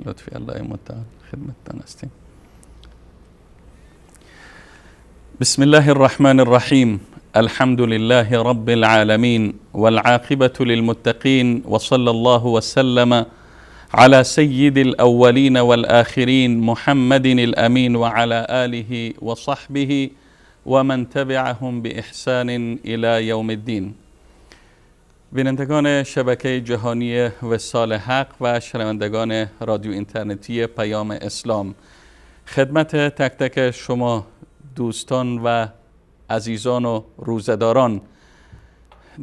لطفی الله متعال خدمتتان هستیم. بسم الله الرحمن الرحیم. الحمد لله رب العالمین والعاقبة للمتقین وصلى الله وسلم على سید الاولین والآخرین محمد الامین وعلى آله وصحبه ومن تبعهم بإحسان الى یوم الدین. بینندگان شبکه جهانی وصال حق و شنوندگان رادیو اینترنتی پیام اسلام، خدمت تک تک شما دوستان و عزیزان و روزه‌داران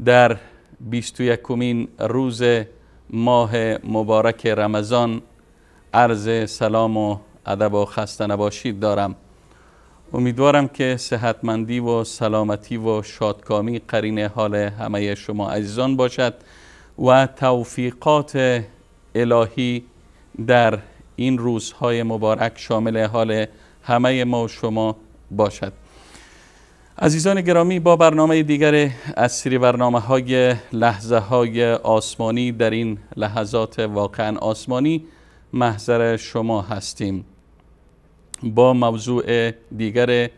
در 21مین روز ماه مبارک رمضان عرض سلام و ادب و خسته نباشید دارم. امیدوارم که صحتمندی و سلامتی و شادکامی قرین حال همه شما عزیزان باشد و توفیقات الهی در این روزهای مبارک شامل حال همه ما و شما باشد. عزیزان گرامی، با برنامه دیگر از سری برنامه های لحظه های آسمانی در این لحظات واقعا آسمانی محضر شما هستیم با موضوع دیگر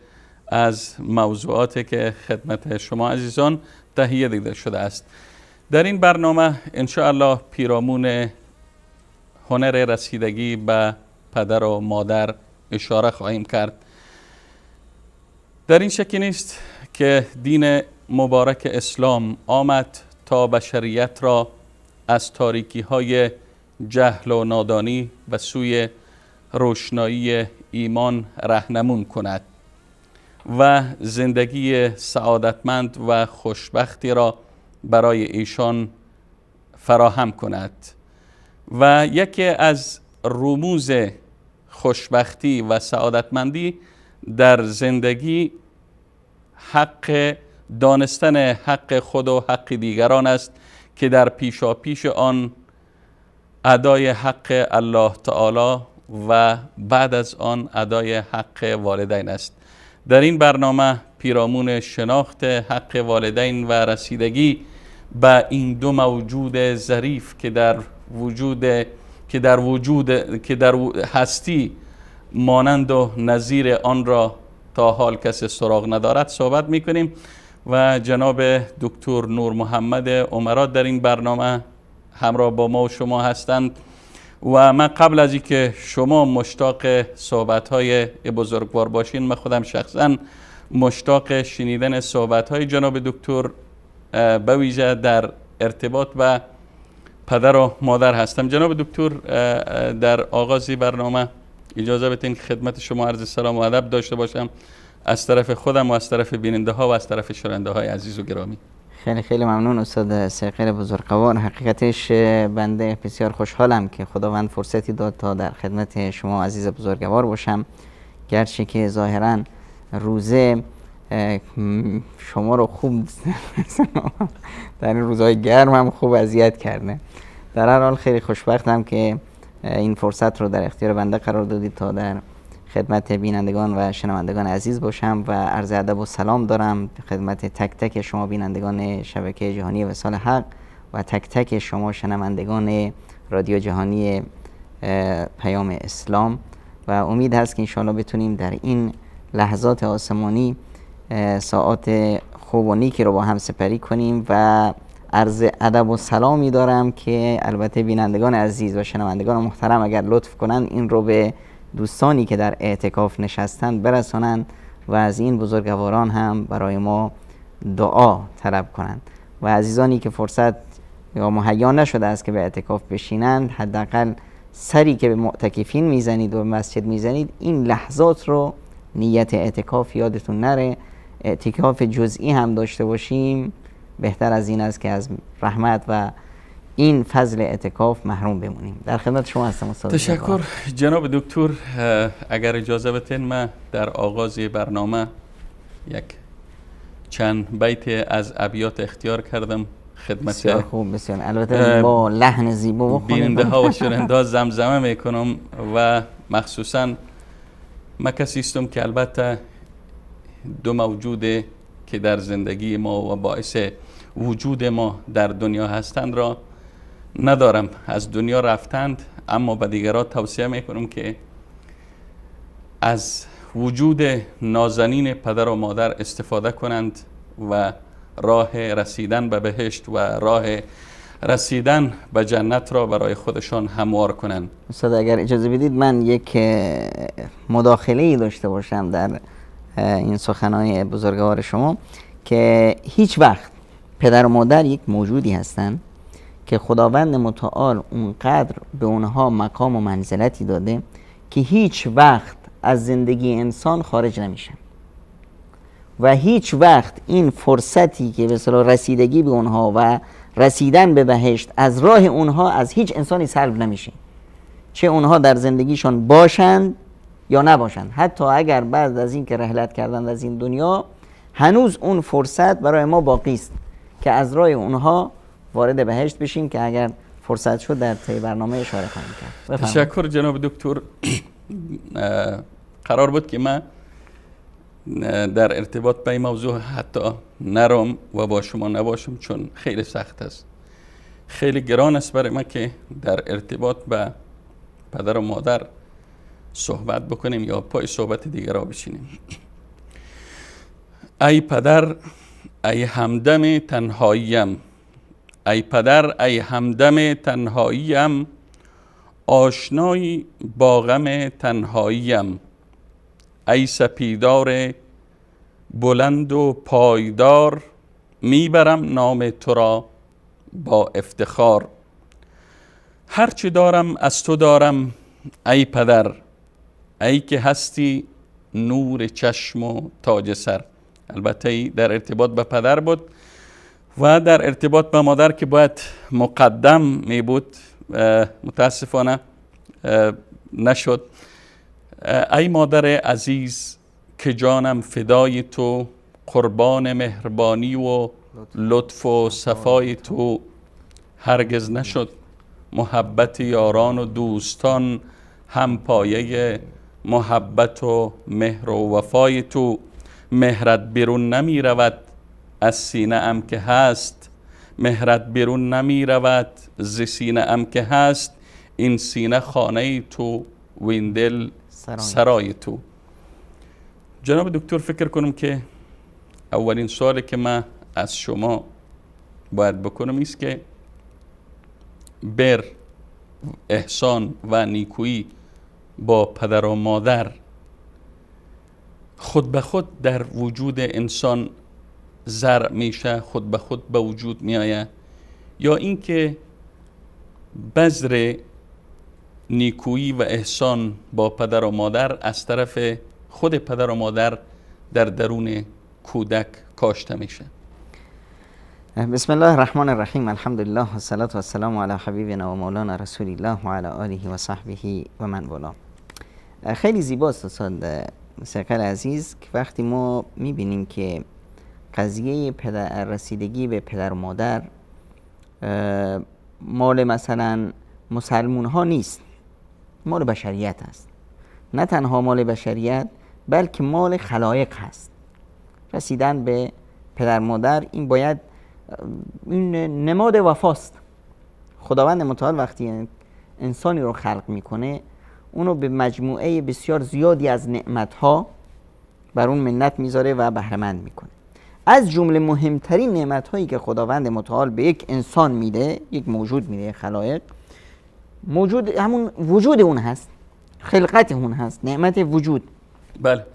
از موضوعاتی که خدمت شما عزیزان تهیه دیده شده است. در این برنامه انشاءالله پیرامون هنر رسیدگی به پدر و مادر اشاره خواهیم کرد. در این شکی نیست که دین مبارک اسلام آمد تا بشریت را از تاریکی های جهل و نادانی و سوی روشنایی ایمان رهنمون کند و زندگی سعادتمند و خوشبختی را برای ایشان فراهم کند. و یکی از رموز خوشبختی و سعادتمندی در زندگی حق دانستن حق خود و حق دیگران است که در پیشاپیش آن ادای حق الله تعالی و بعد از آن ادای حق والدین است. در این برنامه پیرامون شناخت حق والدین و رسیدگی به این دو موجود ظریف که در هستی مانند و نظیر آن را تا حال کسی سراغ ندارد صحبت میکنیم و جناب دکتر نور محمد عمرا در این برنامه همراه با ما و شما هستند. و من قبل از اینکه شما مشتاق صحبت‌های بزرگوار باشین، من خودم شخصا مشتاق شنیدن صحبت‌های جناب دکتر به ویژه در ارتباط با پدر و مادر هستم. جناب دکتر، در آغاز برنامه اجازه بدین خدمت شما عرض سلام و ادب داشته باشم از طرف خودم و از طرف بیننده ها و از طرف شنونده های عزیز و گرامی. خیلی خیلی ممنون استاد سیقل بزرگوار. حقیقتش بنده بسیار خوشحالم که خداوند فرصتی داد تا در خدمت شما عزیز بزرگوار باشم، گرچه که ظاهرا روزه شما رو خوب در این روزهای گرم هم خوب اذیت کرده. در هر حال خیلی خوشبختم که این فرصت رو در اختیار بنده قرار دادید تا در خدمت بینندگان و شنوندگان عزیز باشم و عرض ادب و سلام دارم خدمت تک تک شما بینندگان شبکه جهانی وصال حق و تک تک شما شنوندگان رادیو جهانی پیام اسلام، و امید هست که انشاءالله بتونیم در این لحظات آسمانی ساعات خوب و نیکی رو با هم سپری کنیم. و عرض ادب و سلامی دارم که البته بینندگان عزیز و شنوندگان محترم اگر لطف کنند این رو به دوستانی که در اعتکاف نشستند برسانند و از این بزرگواران هم برای ما دعا طلب کنند. و عزیزانی که فرصت یا مهیا نشده است که به اعتکاف بشینند، حداقل سری که به معتکفین میزنید و به مسجد میزنید این لحظات رو نیت اعتکاف یادتون نره. اعتکاف جزئی هم داشته باشیم بهتر از این است که از رحمت و این فضل اعتکاف محروم بمونیم. در خدمت شما هستم استاد. تشکر جناب دکتر. اگر اجازه بتین من در آغاز برنامه یک چند بیت از ابیات اختیار کردم خدمت. بسیار خوب، بسیار. البته با لحن زیبا بخونید. بیننده ها و شنونده ها زمزمه میکنم و مخصوصا من کسی هستم که البته دو موجود که در زندگی ما و باعث وجود ما در دنیا هستند را ندارم، از دنیا رفتند، اما به دیگران توصیه میکنم که از وجود نازنین پدر و مادر استفاده کنند و راه رسیدن به بهشت و راه رسیدن به جنت را برای خودشان هموار کنند. استاد اگر اجازه بدید من یک مداخله‌ای داشته باشم در این سخنان بزرگوار شما، که هیچ وقت پدر و مادر یک موجودی هستند که خداوند متعال اونقدر به اونها مقام و منزلتی داده که هیچ وقت از زندگی انسان خارج نمیشن و هیچ وقت این فرصتی که به اصطلاح رسیدگی به اونها و رسیدن به بهشت از راه اونها از هیچ انسانی سلب نمیشه، چه اونها در زندگیشان باشند یا نباشند. حتی اگر بعد از این که رحلت کردند از این دنیا، هنوز اون فرصت برای ما باقی است که از راه اونها وارد بهشت بشیم، که اگر فرصت شد در طی برنامه اشاره خواهیم کرد. تشکر جناب دکتر. قرار بود که من در ارتباط به این موضوع حتی نرم و با شما نباشم، چون خیلی سخت است، خیلی گران است برای من که در ارتباط به پدر و مادر صحبت بکنیم یا پای صحبت دیگر را بشینیم. ای پدر ای همدم تنهاییم، ای پدر ای همدم تنهاییم، آشنایی با غم تنهاییم، ای سپیدار بلند و پایدار، میبرم نام تو را با افتخار. هرچی دارم از تو دارم ای پدر، ای که هستی نور چشم و تاج سر. البته در ارتباط به پدر بود و در ارتباط به مادر که باید مقدم می بود، متاسفانه نشد. ای مادر عزیز که جانم فدای تو، قربان مهربانی و لطف و صفای تو، هرگز نشد محبت یاران و دوستان هم پایه محبت و مهر و وفای تو. مهرت بیرون نمی رود از سینه ام که هست، مهرت بیرون نمی رود ز سینه ام که هست، این سینه خانه تو و این دل سرای تو. جناب دکتر، فکر کنم که اولین سوالی که من از شما باید بکنم ایست که بر احسان و نیکویی با پدر و مادر خود به خود در وجود انسان زرع میشه، خود به خود به وجود میآید، یا اینکه بذر نیکویی و احسان با پدر و مادر از طرف خود پدر و مادر در درون کودک کاشته میشه؟ بسم الله الرحمن الرحیم، الحمدلله و الصلاة و السلام علی حبیبنا و مولانا رسول الله و علی آله و صحبه و من والاه. خیلی زیباست استاد سرکل عزیز که وقتی ما میبینیم که قضیه رسیدگی به پدر و مادر مال مثلا مسلمون ها نیست، مال بشریت است. نه تنها مال بشریت بلکه مال خلایق هست. رسیدن به پدر مادر این باید، این نماد وفاست. خداوند متعال وقتی انسانی رو خلق میکنه اونو به مجموعه بسیار زیادی از نعمتها بر اون منت میذاره و بهره‌مند میکنه. از جمله مهمترین نعمتهایی که خداوند متعال به یک انسان میده، یک موجود میده، خلایق موجود، همون وجود اون هست، خلقت اون هست، نعمت وجود. بله.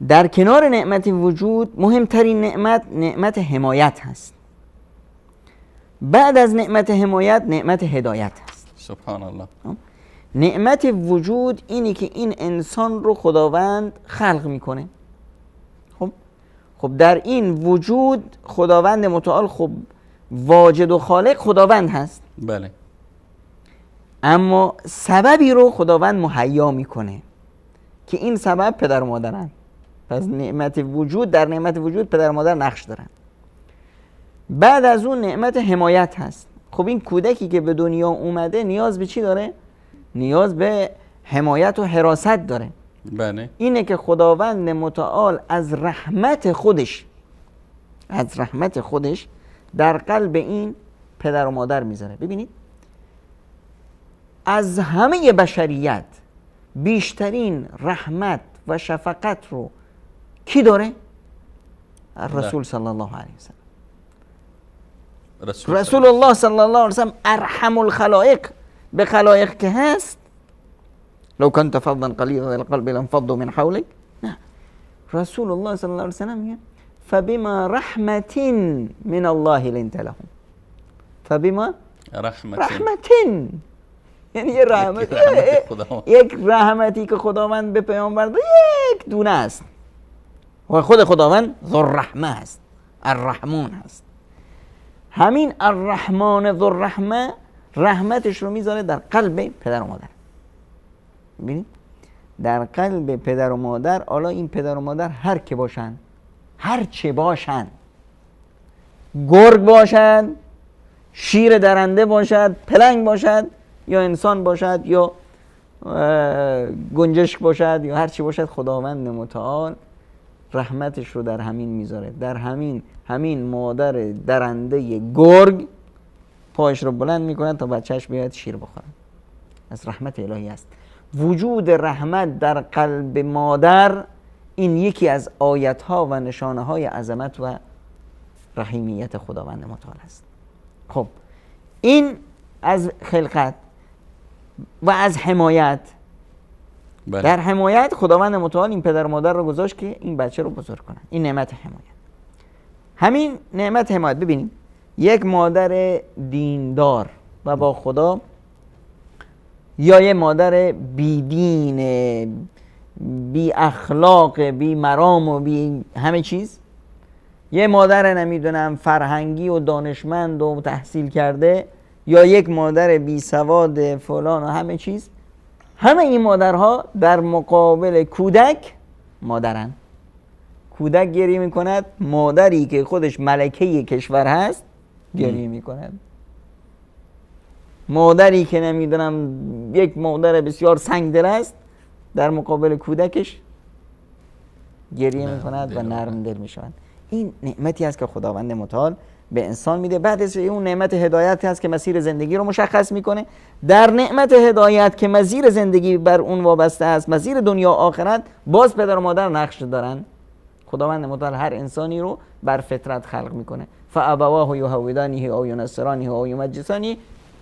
در کنار نعمت وجود مهمترین نعمت، نعمت حمایت هست. بعد از نعمت حمایت، نعمت هدایت هست. سبحان الله. نعمت وجود اینی که این انسان رو خداوند خلق میکنه. خب خب در این وجود خداوند متعال خب واجد و خالق خداوند هست، بله، اما سببی رو خداوند مهیا میکنه که این سبب پدر و مادرن. پس نعمت وجود، در نعمت وجود پدر و مادر نقش دارن. بعد از اون نعمت حمایت هست. خب این کودکی که به دنیا اومده نیاز به چی داره؟ نیاز به حمایت و حراست داره. بله. اینه که خداوند متعال از رحمت خودش، از رحمت خودش در قلب این پدر و مادر میذاره. ببینید از همه بشریت بیشترین رحمت و شفقت رو کی داره؟ رسول صلی الله علیه وسلم. رسول الله صلی الله علیه وسلم ارحم الخلائق به خلایق که هست. لو كنت فظا غلیظ القلب لانفضوا من حولك. نه، رسول الله صلی الله علیه وسلم میگه فبما رحمة من الله لنت لهم. فبما رحمة، یعنی یه رحمت، یک رحمتی که خداوند به پیامبر داد یک دونه است و خود خداوند ذوالرحمه است، الرحمن است. همین الرحمن ذوالرحمه رحمتش رو میذاره در قلب پدر و مادر. ببینید در قلب پدر و مادر. حالا این پدر و مادر هر که باشن، هر چه باشن، گرگ باشن، شیر درنده باشد، پلنگ باشد، یا انسان باشد، یا گنجشک باشد، یا هر چی باشد، خداوند متعال رحمتش رو در همین میذاره. در همین مادر درنده گرگ پایش رو بلند میکنه تا بچهش بیاد شیر بخوره. از رحمت الهی است. وجود رحمت در قلب مادر، این یکی از آیتها و نشانه های عظمت و رحیمیت خداوند متعال است. خب این از خلقت و از حمایت. بله. در حمایت خداوند متعال این پدر و مادر رو گذاشت که این بچه رو بزرگ کنن. این نعمت حمایت، همین نعمت حمایت. ببینید یک مادر دیندار و با خدا یا یه مادر بیدین، بی اخلاق، بی مرام و بی همه چیز، یه مادر نمیدونم فرهنگی و دانشمند و تحصیل کرده، یا یک مادر بی سواد فلان و همه چیز، همه این مادرها در مقابل کودک مادرن. کودک گریه میکند، مادری که خودش ملکه کشور هست گریه میکند. مادری که نمیدونم یک مادر بسیار سنگدل است در مقابل کودکش گریه میکند و نرم دل میشوند. این نعمتی است که خداوند متعال به انسان میده. بعد از اون نعمت هدایت هست که مسیر زندگی رو مشخص میکنه. در نعمت هدایت که مسیر زندگی بر اون وابسته است، مسیر دنیا آخرت، باز پدر و مادر نقش دارن. خداوند متعال هر انسانی رو بر فطرت خلق میکنه. فابواه یهودانه او ینصرانه او یمجسانه.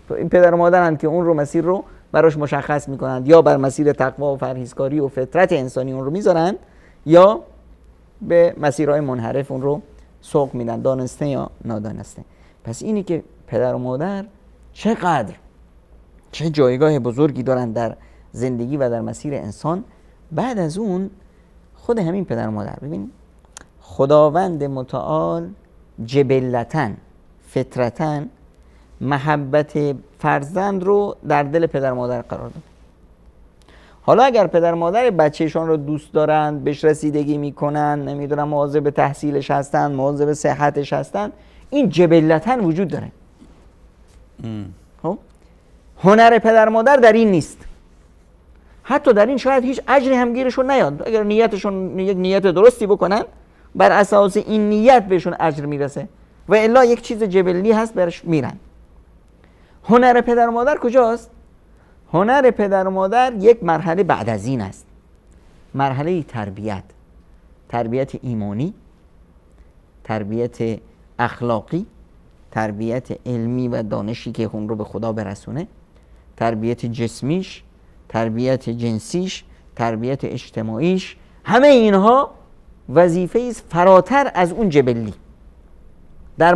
این پدر و مادرند که اون رو مسیر رو براش مشخص میکنند، یا بر مسیر تقوا و پرهیزکاری و فطرت انسانی اون رو میذارن، یا به مسیرهای منحرف اون رو سوق میدن، دانسته یا نادانسته. پس اینی که پدر و مادر چقدر چه جایگاه بزرگی دارن در زندگی و در مسیر انسان. بعد از اون خود همین پدر و مادر، ببینید خداوند متعال جبلتاً فطرتاً محبت فرزند رو در دل پدر و مادر قرار داد. حالا اگر پدر و مادر بچهشان رو دوست دارند، بهش رسیدگی میکنن، نمیدونم مواظب تحصیلش هستن، مواظب صحتش هستن، این جبلتاً وجود داره. خب هنر پدر مادر در این نیست. حتی در این شاید هیچ اجری هم گیرشون نیاد. اگر نیتشون یک نیت درستی بکنن، بر اساس این نیت بهشون اجر میرسه، و الا یک چیز جبلی هست برش میرن. هنر پدر و مادر کجاست؟ هنر پدر و مادر یک مرحله بعد از این است، مرحله تربیت، تربیت ایمانی، تربیت اخلاقی، تربیت علمی و دانشی که اون رو به خدا برسونه، تربیت جسمیش، تربیت جنسیش، تربیت اجتماعیش، همه اینها وظیفه است فراتر از اون جبلی. در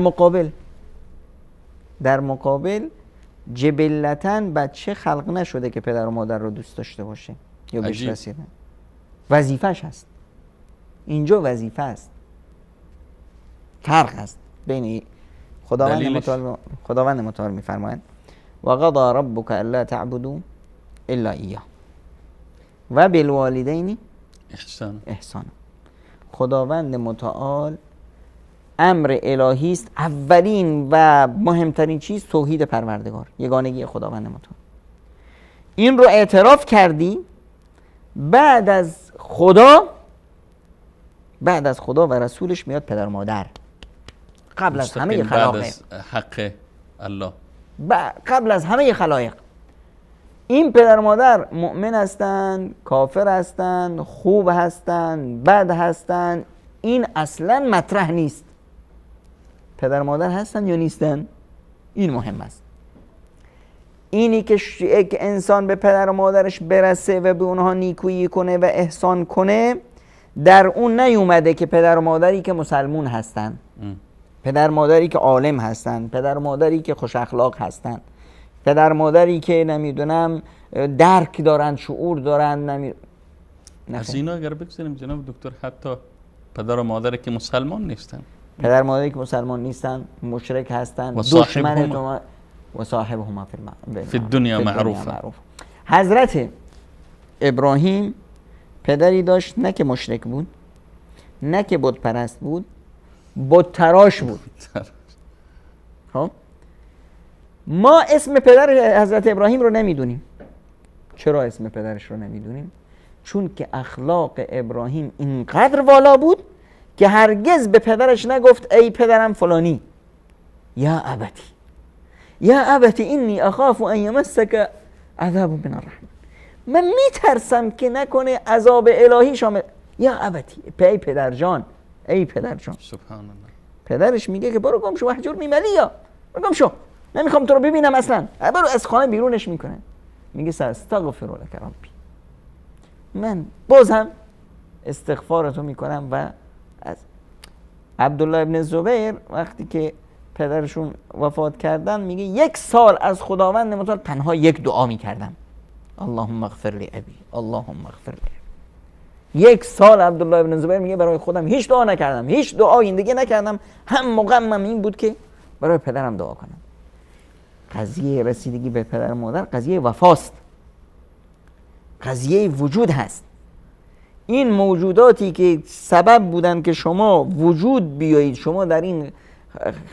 مقابل جبلتاً بچه خلق نشده که پدر و مادر رو دوست داشته باشه یا بهش رسیده. وظیفه‌ش هست. اینجا وظیفه است. فرق هست بین خداوند متعال. خداوند متعال میفرماید و قضا ربک الا تعبدوا الا ایاه و بالوالدین احسان. خداوند متعال امر الهی است، اولین و مهمترین چیز توحید پروردگار، یگانگی خداوند متعال. این رو اعتراف کردی، بعد از خدا، بعد از خدا و رسولش میاد پدر و مادر، قبل از همه خلایق، بعد از حق الله، قبل از همه خلایق. این پدر و مادر مؤمن هستند، کافر هستند، خوب هستند، بد هستند، این اصلا مطرح نیست. پدر و مادر هستند یا نیستند، این مهم است. اینی که یک انسان به پدر و مادرش برسه و به اونها نیکویی کنه و احسان کنه، در اون نیومده که پدر و مادری که مسلمون هستند، پدر مادری که عالم هستند، پدر مادری که خوش اخلاق هستند، پدر مادری که نمیدونم درک دارند، شعور دارند، از اینا اگر بگذاریم جناب دکتر، حتی پدر و مادری که مسلمان نیستن، پدر مادری که مسلمان نیستن، مشرک هستند، دشمن تو، و صاحبهما فی الدنیا معروف. حضرت ابراهیم پدری داشت نه که مشرک بود، نه که بت پرست بود، بت تراش بود. خب ما اسم پدر حضرت ابراهیم رو نمیدونیم. چرا اسم پدرش رو نمیدونیم؟ چون که اخلاق ابراهیم اینقدر والا بود که هرگز به پدرش نگفت ای پدرم فلانی، یا ابتی یا ابتی انی اخاف ان یمسک عذاب من الرحمن، من میترسم که نکنه عذاب الهی شامل، یا ابتی، ای پدر جان، ای پدر جان. سبحان الله. پدرش میگه که برو گم شو، وحجرنی ملیا، برو گم شو، نمیخوام تو رو ببینم اصلا، برو از خانه بیرونش میکنه. میگه ساستغفر لک ربی، من باز هم استغفار تو میکنم. و از عبدالله ابن زبیر وقتی که پدرشون وفات کردن، میگه یک سال از خداوند متعال تنها یک دعا میکردم، اللهم اغفر لی ابی، اللهم اغفر لی ابی. یک سال عبدالله ابن زبیر میگه برای خودم هیچ دعا نکردم، هیچ دعایی دیگه نکردم، هم مغمم این بود که برای پدرم دعا کنم. قضیه رسیدگی به پدر و مادر قضیه وفاست، قضیه وجود هست. این موجوداتی که سبب بودن که شما وجود بیایید، شما در این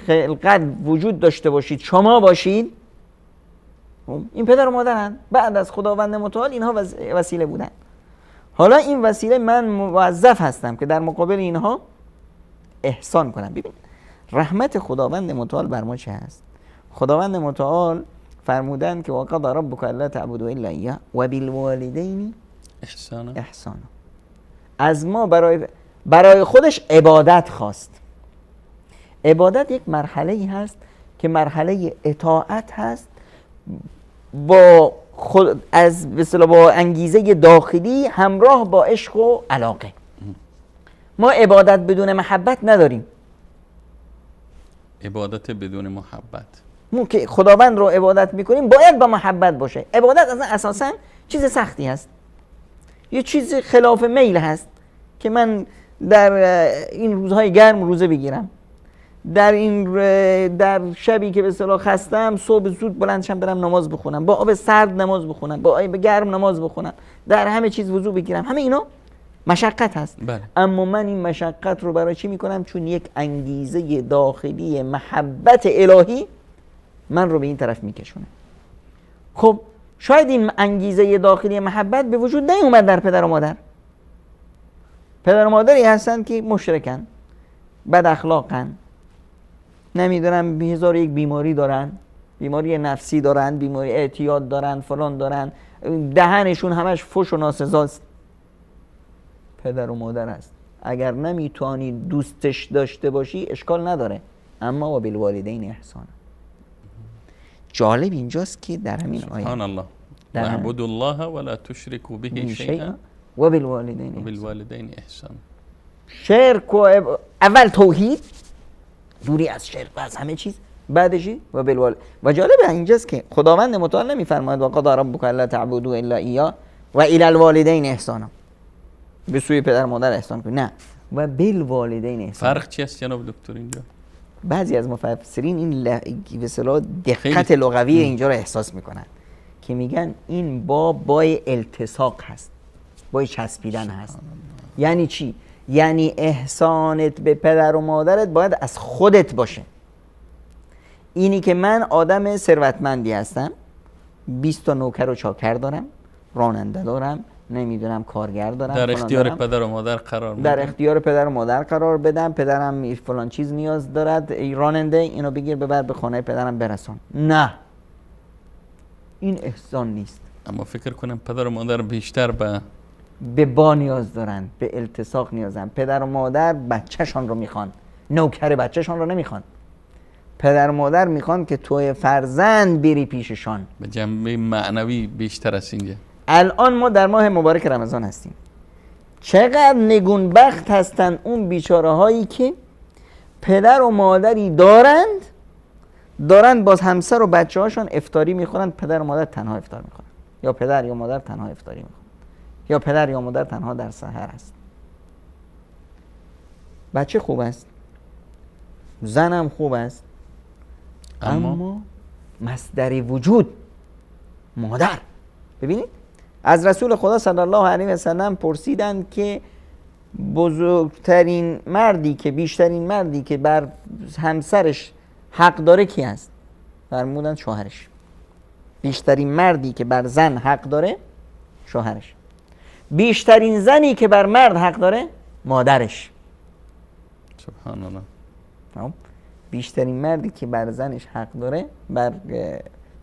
خلقت وجود داشته باشید، شما باشید، این پدر و مادرن. بعد از خداوند متعال اینها وسیله بودن. حالا این وسیله من موظف هستم که در مقابل اینها احسان کنم. ببین رحمت خداوند متعال بر ما چه هست؟ خداوند متعال فرمودن که وقضى ربک الا تعبدوا الا ایاه و بالوالدین احسانا. از ما برای خودش عبادت خواست. عبادت یک مرحله ای هست که مرحله اطاعت هست، با خود از به اصطلاح با انگیزه داخلی همراه با عشق و علاقه. ما عبادت بدون محبت نداریم. عبادت بدون محبت، ما که خداوند رو عبادت میکنیم باید با محبت باشه. عبادت اصلا اساسا چیز سختی هست، یه چیز خلاف میل هست که من در این روزهای گرم روزه بگیرم، در شبی که به اصطلاح خستم صبح زود بلند شم برم نماز بخونم، با آب سرد نماز بخونم، با آب گرم نماز بخونم، در همه چیز وضو بگیرم، همه اینا مشقت هست. بله. اما من این مشقت رو برای چی میکنم؟ چون یک انگیزه داخلی محبت الهی من رو به این طرف میکشونه. خب شاید این انگیزه داخلی محبت به وجود نیومد در پدر و مادر. پدر و مادری هستن که مشرکن، بد اخلاقن، نمیدونم هزار یک بیماری دارن، بیماری نفسی دارن، بیماری اعتیاد دارن، فلان دارن، دهنشون همش فحش و ناسزاست. پدر و مادر است. اگر نمیتونی دوستش داشته باشی اشکال نداره، اما و بالوالدین احسان. جالب اینجاست که در همین آیه سبحان الله، اعبدوا الله ولا تشركوا به شیئا و بالوالدین احسان. شرک و اول توحید، دوری از شرک و از همه چیز، بعدش و بالوالدین. و جالب اینجاست که خداوند متعال نمیفرماید و قضا ربک الا تعبدوا الا ایاه و الی الوالدین احسانا، به سوی پدر مادر احسان کن. نه، و بالوالدین احسان. فرق چی است جناب دکتر اینجا؟ بعضی از مفسرین این به اصطلاح دقت لغوی اینجا رو احساس میکنن که میگن این با بای التصاق هست، بای چسبیدن هست. یعنی چی؟ یعنی احسانت به پدر و مادرت باید از خودت باشه. اینی که من آدم ثروتمندی هستم، 20 تا نوکر و چاکر دارم، راننده دارم، نمیدونم کارگر دارم، در اختیار پدر و مادر قرار میدم، در اختیار پدر و مادر قرار بدم، پدرم فلان چیز نیاز دارد، ای راننده اینو بگیر ببر به خانه پدرم برسان. نه، این احسان نیست. اما فکر کنم پدر و مادر بیشتر به با نیاز دارن، به التصاق نیاز دارن. پدر و مادر بچه‌شان رو میخوان، نوکر بچه‌شان رو نمیخوان. پدر و مادر میخوان که توی فرزند بری پیششان. به جنبه معنوی بیشتر است اینجا. الان ما در ماه مبارک رمضان هستیم. چقدر نگونبخت هستند اون بیچاره هایی که پدر و مادری دارند باز همسر و بچه هاشون افطاری میخورند، پدر و مادر تنها افطار میخورند، یا پدر یا مادر تنها افطاری میخورند، یا پدر یا مادر تنها در سحر است. بچه خوب است، زنم خوب است، اما مصدر وجود مادر. ببینید از رسول خدا صلی الله علیه و سلم پرسیدند که بزرگترین مردی که بیشترین مردی که بر همسرش حق داره کی است؟ فرمودند شوهرش. بیشترین مردی که بر زن حق داره شوهرش. بیشترین زنی که بر مرد حق داره مادرش. سبحان الله. بیشترین مردی که بر زنش حق داره، بر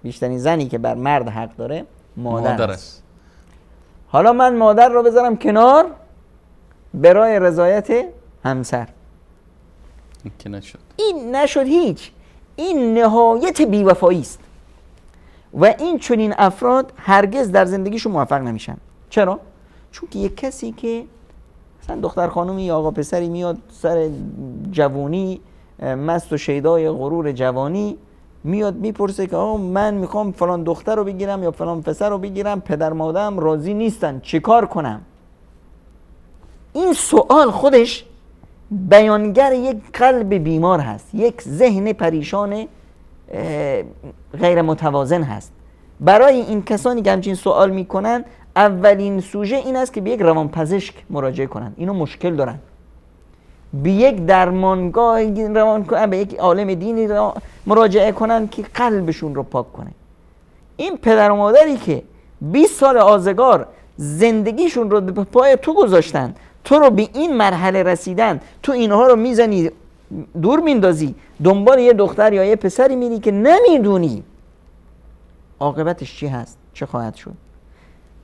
بیشترین زنی که بر مرد حق داره مادر است. حالا من مادر رو بذارم کنار برای رضایت همسر، این که نشد، این نشد هیچ. این نهایت بی‌وفایی است و این چنین افراد هرگز در زندگیشون موفق نمیشن. چرا؟ چون که یک کسی که مثلا دختر خانومی یا آقا پسری میاد سر جوانی، مست و شیدای غرور جوانی، میاد میپرسه که آقا من میخوام فلان دختر رو بگیرم یا فلان پسر رو بگیرم، پدر مادرم راضی نیستن، چیکار کنم؟ این سوال خودش بیانگر یک قلب بیمار هست، یک ذهن پریشان غیر متوازن هست. برای این کسانی که همچین سوال میکنن اولین سوژه این است که به یک روانپزشک مراجعه کنن. اینو مشکل دارن، به یک درمانگاه روان کنن، به یک عالم دینی مراجعه کنن که قلبشون رو پاک کنه. این پدر و مادری که 20 سال آزگار زندگیشون رو به پای تو گذاشتن، تو رو به این مرحله رسیدن، تو اینها رو میزنی دور میندازی، دنبال یه دختر یا یه پسری میری که نمیدونی عاقبتش چی هست، چه خواهد شد.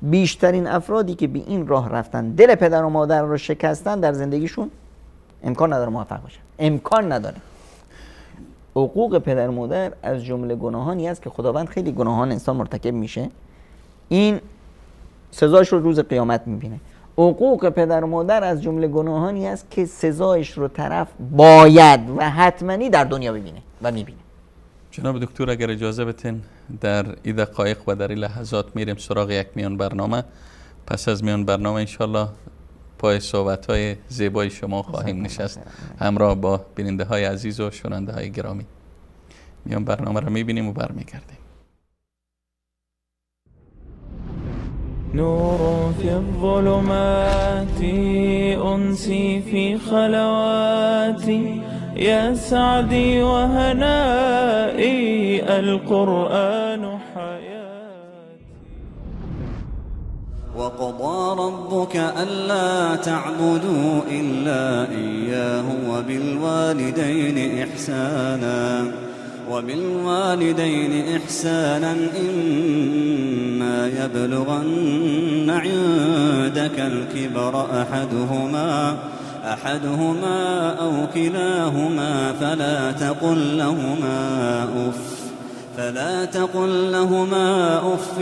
بیشترین افرادی که به این راه رفتن، دل پدر و مادر رو شکستن، در زندگیشون امکان نداره موفق باشن، امکان نداره. حقوق پدر و مادر از جمله گناهانی است که خداوند خیلی گناهان انسان مرتکب میشه، این سزاش رو روز قیامت میبینه. حقوق پدر و مادر از جمله گناهانی است که سزایش رو طرف باید و حتماً در دنیا ببینه و میبینه. جناب دکتر اگر اجازه بتین در این دقایق و در این لحظات میریم سراغ یک میان برنامه. پس از میان برنامه انشالله پای صحبت‌های زیبای شما خواهیم نشست همراه با بیننده های عزیز و شنونده های گرامی. میان برنامه رو میبینیم و برمیگردیم. نور في الظلمات أنسي في خلواتي يا سعدي وهنائي القرآن حياتي. وقضى ربك ألا تعبدوا إلا إياه وبالوالدين إحسانا وبالوالدين إحسانا إما يبلغن عندك الكبر أحدهما أو كلاهما فلا تقل لهما أف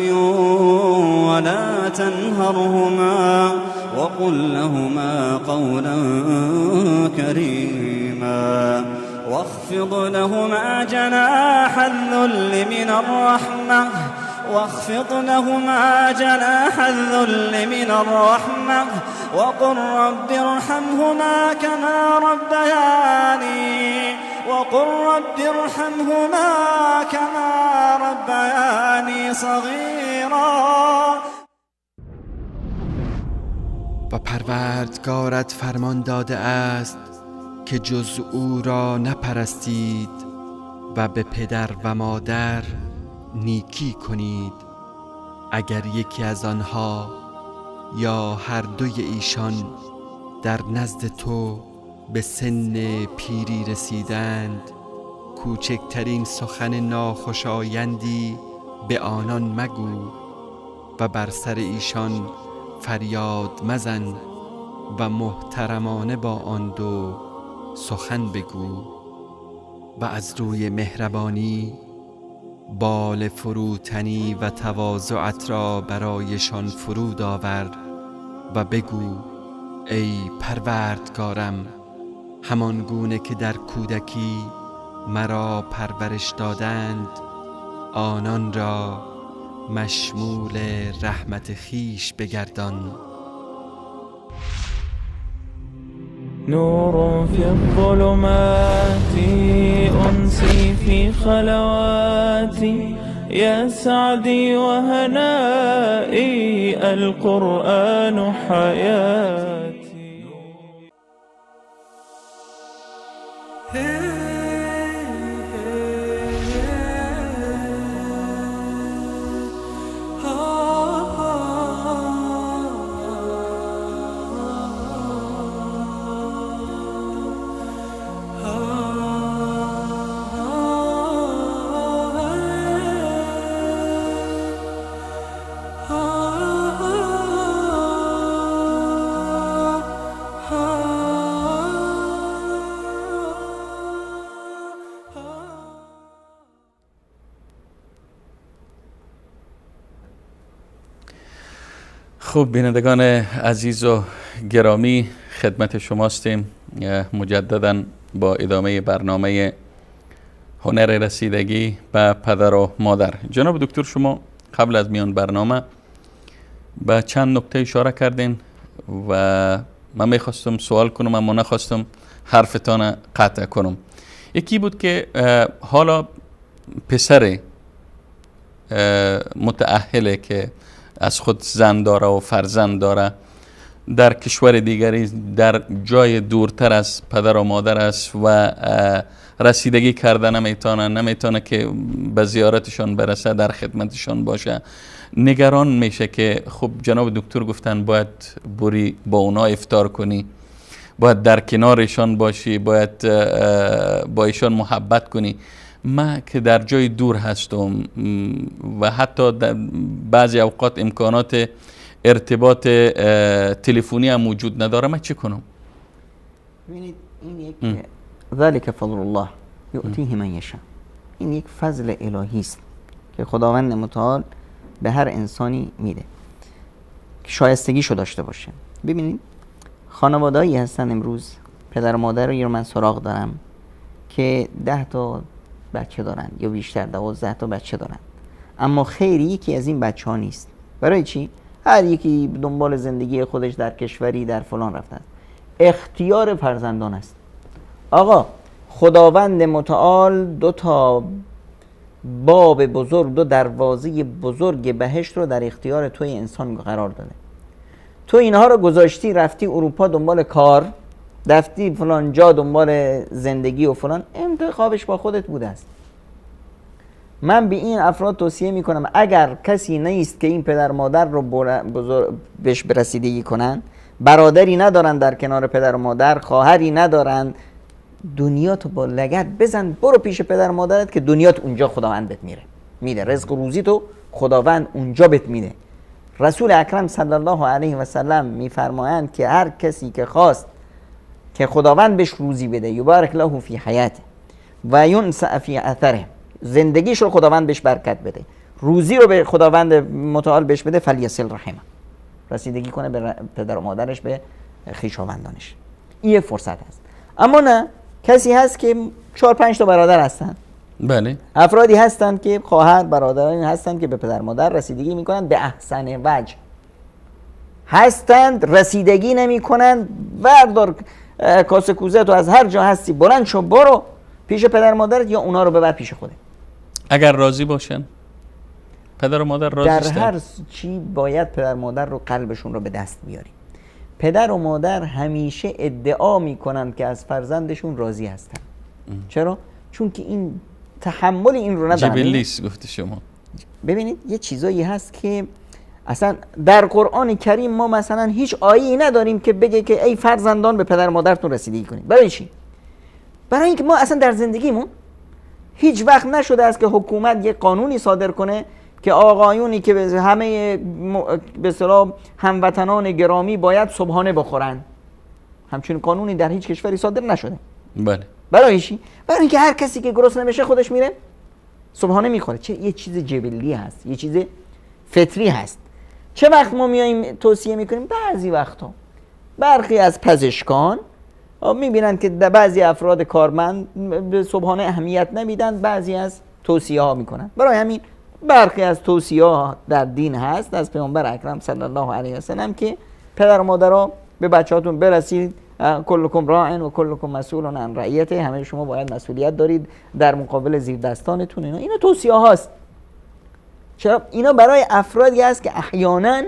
ولا تنهرهما وقل لهما قولا كريما واخفض لهما جناح الذل من الرحمة واخفض لهما جناح الذل من الرحمة وقل رب ارحمهما كما ربياني وقل رب ارحمهما كما ربياني صغيرا. و پروردگارت فرمان داده است که جز او را نپرستید و به پدر و مادر نیکی کنید، اگر یکی از آنها یا هر دوی ایشان در نزد تو به سن پیری رسیدند، کوچکترین سخن ناخوشایندی به آنان مگو و بر سر ایشان فریاد مزن و محترمانه با آن دو سخن بگو و از روی مهربانی بال فروتنی و تواضعت را برایشان فرود آور و بگو ای پروردگارم، همان گونه که در کودکی مرا پرورش دادند آنان را مشمول رحمت خویش بگردان. نور في الظلمات أنسي في خلواتي يا سعدي وهنائي القرآن حياتي. خب بینندگان عزیز و گرامی، خدمت شما هستیم مجددا با ادامه برنامه هنر رسیدگی به پدر و مادر. جناب دکتر، شما قبل از میان برنامه به چند نکته اشاره کردین و من میخواستم سوال کنم اما نخواستم حرفتان قطع کنم. یکی بود که حالا پسر متأهله که از خود زن داره و فرزند داره، در کشور دیگری، در جای دورتر از پدر و مادر است و رسیدگی کرده نمیتونه که به زیارتشان برسه، در خدمتشان باشه، نگران میشه که خب جناب دکتر گفتن باید بری با اونا افطار کنی، باید در کنارشان باشی، باید با ایشان محبت کنی. من که در جای دور هستم و حتی در بعضی اوقات امکانات ارتباط تلفنی هم وجود نداره، من چه کنم؟ ببینید، این یک ذلك فضل الله یؤتیه من یشاء، این یک فضل الهی است که خداوند متعال به هر انسانی میده که شایستگیشو داشته باشه. ببینید، خانواده‌ای هستن امروز، پدر و مادر رو من سراغ دارم که 10 تا بچه دارن یا بیشتر، 12 تا بچه دارن، اما خیر یکی از این بچه ها نیست. برای چی؟ هر یکی دنبال زندگی خودش در کشوری در فلان رفتن. اختیار فرزندان است. آقا خداوند متعال 2 تا باب بزرگ، 2 دروازه بزرگ بهشت رو در اختیار توی انسان قرار داده. تو اینها رو گذاشتی رفتی اروپا دنبال کار، رفتی فلان جا دنبال زندگی و فلان، انتخابش با خودت بوده است. من به این افراد توصیه میکنم اگر کسی نیست که این پدر مادر رو بهش برسیدگی کنن، برادری ندارن در کنار پدر و مادر، خواهری ندارن، دنیا تو با لگد بزن برو پیش پدر و مادرت که دنیات اونجا خداوند بهت میده، رزق و روزی تو خداوند اونجا بهت میده. رسول اکرم صلی الله علیه و سلم میفرمایند که هر کسی که خواست که خداوند بهش روزی بده، یبارک له فی حیاته و ینسأ فی اثره، زندگیش رو خداوند بهش برکت بده، روزی رو به خداوند متعال بهش بده، فلیصل رحمه، رسیدگی کنه به پدر و مادرش، به خویشاوندانش. این یه فرصت هست. اما نه، کسی هست که 4-5 تا برادر هستن، بله، افرادی هستند که خواهر برادرانی هستند که به پدر مادر رسیدگی میکنن به احسن وجه. هستند رسیدگی نمی کنند. بردار کاسه کوزه تو از هر جا هستی بلند شو برو پیش پدر مادرت یا اونا رو ببر پیش خودت. اگر راضی باشن پدر و مادر راضی در هر چی باید پدر مادر رو قلبشون رو به دست بیاریم. پدر و مادر همیشه ادعا میکنند که از فرزندشون راضی هستن. چرا؟ چون که این تحمل این رو ندارن. جبلیس گفتی شما. ببینید یه چیزایی هست که اصلا در قرآن کریم ما مثلا هیچ آیه‌ای نداریم که بگه که ای فرزندان به پدر مادرتون رسیدگی کنید. برای چی؟ برای اینکه ما اصلا در زندگیمون هیچ وقت نشده است که حکومت یه قانونی صادر کنه که آقایونی که به همه به اصطلاح هموطنان گرامی باید صبحانه بخورن. همچین قانونی در هیچ کشوری صادر نشده. بله. برای چی؟ برای اینکه هر کسی که گرسنه بشه خودش میره صبحانه میخوره. چه یه چیز جبلی هست، یه چیز فطری هست. چه وقت ما میایم توصیه میکنیم؟ بعضی وقتا برخی از پزشکان میبینن که بعضی افراد کارمند به صبحانه اهمیت نمیدن، بعضی از توصیه ها میکنن. برای همین برخی از توصیه ها در دین هست از پیامبر اکرم صلی الله علیه و سلم که پدر و مادرها به بچه‌هاتون برسید، کلکم راع و کلکم مسئول عن رعیته، همه شما باید مسئولیت دارید در مقابل زیر دستانتون. اینا توصیه هاست. چرا؟ اینا برای افرادی هست که احیانا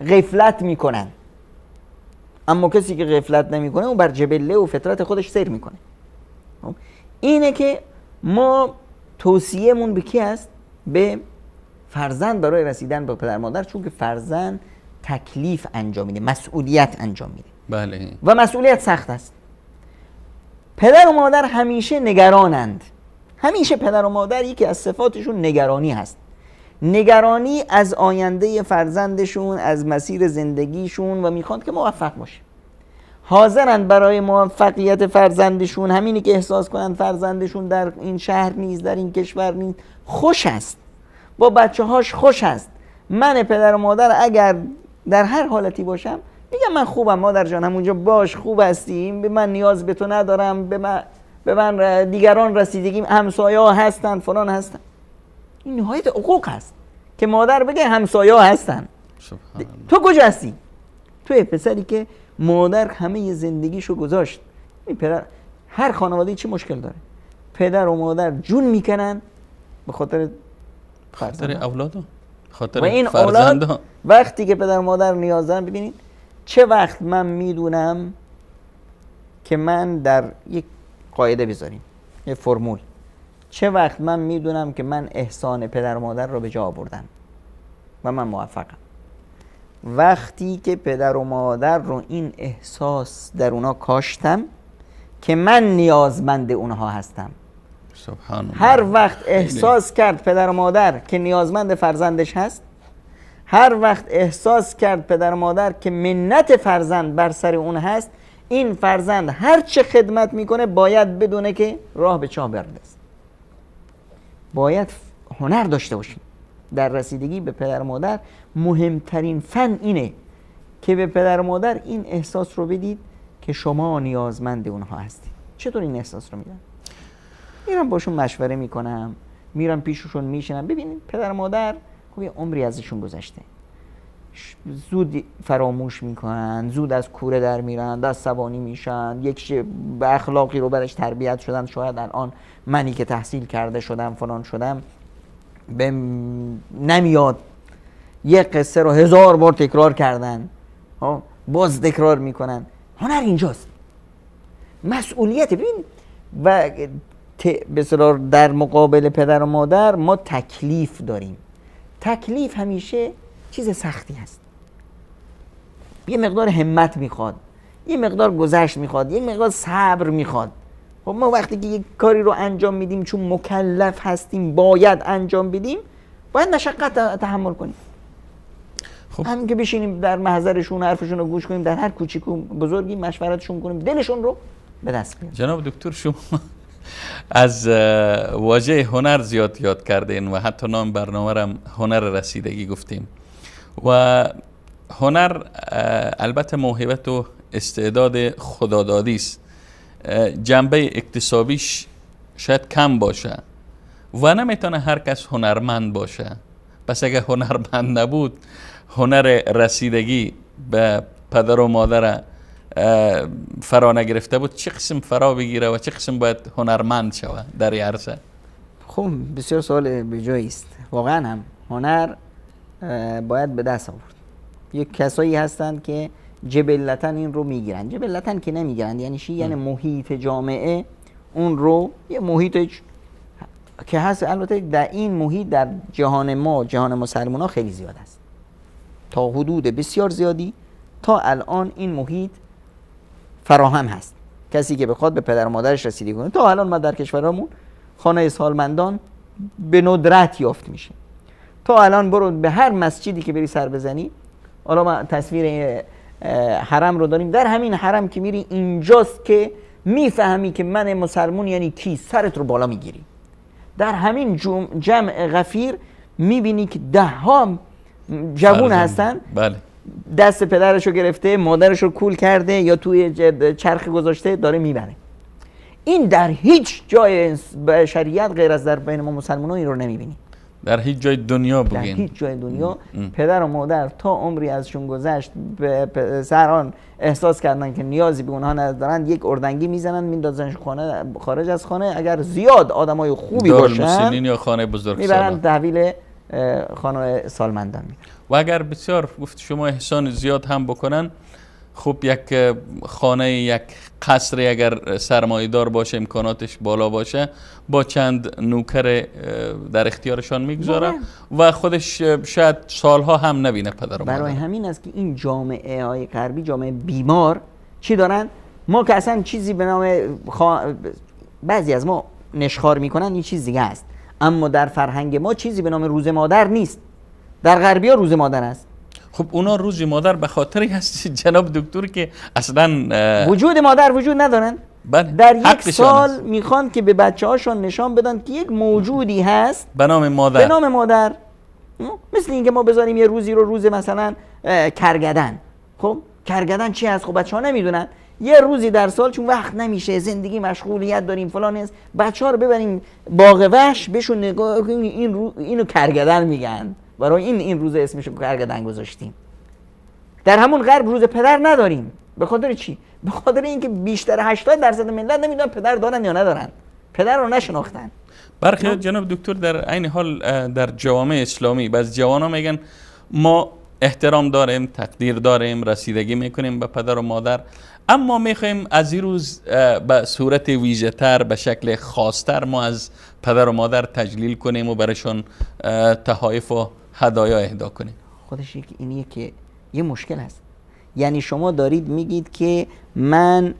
غفلت میکنن، اما کسی که غفلت نمیکنه اون بر جبله و فطرت خودش سیر میکنه. اینه که ما توصیهمون به کی هست؟ به فرزند برای رسیدن به پدر مادر، چون که فرزند تکلیف انجام میده، مسئولیت انجام میده. بله. و مسئولیت سخت است. پدر و مادر همیشه نگرانند. همیشه پدر و مادر یکی از صفاتشون نگرانی هست. نگرانی از آینده فرزندشون، از مسیر زندگیشون، و میخوان که موفق باشه. حاضرند برای موفقیت فرزندشون، همینی که احساس کنند فرزندشون در این شهر نیست، در این کشور نیست، خوش است، با بچه هاش خوش است. من پدر و مادر اگر در هر حالتی باشم میگم من خوبم مادر جان، همونجا باش، خوب هستیم، به من نیاز به تو ندارم، به من دیگران رسیدگیم، همسایه ها هستن، فلان هستن. این نهایت حقوق هست که مادر بگه همسایه ها هستن. تو کجا هستی؟ تو پسری که مادر همه زندگیشو گذاشت. این پدر، هر خانواده چه مشکل داره؟ پدر و مادر جون میکنن به خاطر اولادو، خاطر و این اولاد وقتی که پدر و مادر نیاز دارن. ببینید چه وقت من میدونم که من در یک قاعده بذاریم، یک فرمول، چه وقت من میدونم که من احسان پدر و مادر رو به جا آوردم و من موفقم؟ وقتی که پدر و مادر رو این احساس در اونا کاشتم که من نیازمند اونها هستم. سبحان الله. هر وقت احساس کرد پدر و مادر که نیازمند فرزندش هست، هر وقت احساس کرد پدر و مادر که منت فرزند بر سر اون هست، این فرزند هر چه خدمت میکنه باید بدونه که راه به چاه برده است. باید هنر داشته باشیم در رسیدگی به پدر و مادر. مهمترین فن اینه که به پدر و مادر این احساس رو بدید که شما نیازمند اونها هستید. چطور این احساس رو میدم؟ میرم باشون مشوره میکنم، میرم پیششون میشینم. ببینید پدر و مادر خب یه عمری ازشون گذشته، زود فراموش میکنن، زود از کوره در میرن، دست سوانی میشن، یک به اخلاقی رو برش تربیت شدن. شاید الان منی که تحصیل کرده شدم فلان شدم به نمیاد، یک قصه رو 1000 بار تکرار کردن، باز تکرار میکنن. هنر اینجاست، مسئولیت. ببین و به اصطلاح در مقابل پدر و مادر ما تکلیف داریم. تکلیف همیشه چیز سختی هست، یه مقدار همت میخواد، یه مقدار گذشت میخواد، یه مقدار صبر میخواد. خب ما وقتی که یک کاری رو انجام میدیم چون مکلف هستیم باید انجام بدیم، باید مشقت تحمل کنیم. خب همین که بشینیم در محضرشون حرفشون رو گوش کنیم، در هر کوچیک و بزرگی مشورتشون کنیم، دلشون رو به دست بیاریم. جناب دکتر شما از واژه هنر زیاد یاد کردین و حتی نام برنامه را هنر رسیدگی گفتیم. و هنر البته موهبت و استعداد خدادادی است، جنبه اکتسابیش شاید کم باشه و نمیتونه هر کس هنرمند باشه. پس اگه هنرمند نبود، هنر رسیدگی به پدر و مادر فرا نگرفته بود چه قسم فرا بگیره و چه قسم باید هنرمند شود در این عرصه؟ خب بسیار سوال بجایی است. واقعا هم هنر باید به دست آورد. یک کسایی هستند که جبلتاً این رو میگیرن، جبلتاً که نمیگیرن، یعنی چی؟ یعنی محیط جامعه اون رو، یه محیط که هست، البته در این محیط در جهان ما، جهان مسلمان ها خیلی زیاد است، تا حدود بسیار زیادی تا الان این محیط فراهم هست، کسی که بخواد به پدر و مادرش رسیدگی کنه. تا الان ما در کشورمون خانه سالمندان به ندرت یافت میشه. تا الان برو به هر مسجدی که بری سر بزنی، حالا ما تصویر حرم رو داریم، در همین حرم که میری اینجاست که میفهمی که من مسلمون یعنی کی، سرت رو بالا میگیری. در همین جمع غفیر میبینی که ده ها جوون هستن، بله، دست پدرش رو گرفته، مادرش رو کول کرده یا توی چرخ گذاشته داره میبره. این در هیچ جای بشریت غیر از در بین ما مسلمان ها این رو نمیبینی. در هیچ جای دنیا بگین، در هیچ جای دنیا پدر و مادر تا عمری ازشون گذشت سران احساس کردن که نیازی به اونها ندارن، یک اردنگی میزنن میندازنش خانه، خارج از خانه. اگر زیاد آدمای خوبی باشن یا خانه بزرگ میبرن تحویل خانه سالمندان میدن. و اگر بسیار گفت شما احسان زیاد هم بکنن، خب یک خانه، یک قصر اگر سرمایه دار باشه، امکاناتش بالا باشه، با چند نوکر در اختیارشان میگذاره و خودش شاید سالها هم نبینه پدر و مادر. برای همین است که این جامعه های غربی، جامعه بیمار، چی دارن؟ ما که اصلا چیزی به نام بعضی از ما نشخوار میکنن، این چیز دیگه است، اما در فرهنگ ما چیزی به نام روز مادر نیست. در غربی ها روز مادر است. خب اونا روز مادر به خاطری هست جناب دکتر که اصلا وجود مادر وجود ندارن. بله، در یک سال میخوان که به بچه هاشون نشان بدن که یک موجودی هست به نام مادر، به نام مادر. مثل اینکه ما بذاریم یه روزی رو روز مثلا کرگدن. خب کرگدن چی هست؟ خب بچه ها نمیدونن. یه روزی در سال چون وقت نمیشه، زندگی مشغولیت داریم فلان هست، بچه ها رو ببریم باغ وحش بهشون نگاه کنیم، این اینو کرگدن میگن، برای این روز اسمش رو کرگدن گذاشتیم. در همون غرب روز پدر نداریم. به خاطر چی؟ به خاطر اینکه بیشتر 80% ملت نمیدونن پدر دارن یا ندارن، پدر رو نشناختن. برخی جناب دکتر در عین حال در جوامع اسلامی بعض جوان‌ها میگن ما احترام داریم، تقدیر داریم، رسیدگی میکنیم به پدر و مادر، اما میخوایم از این روز به صورت ویژه تر، به شکل خاصتر ما از پدر و مادر تجلیل کنیم و برایشان تحایف و هدایا اهدا کنیم. خودش اینیه که یه مشکل هست. یعنی شما دارید میگید که من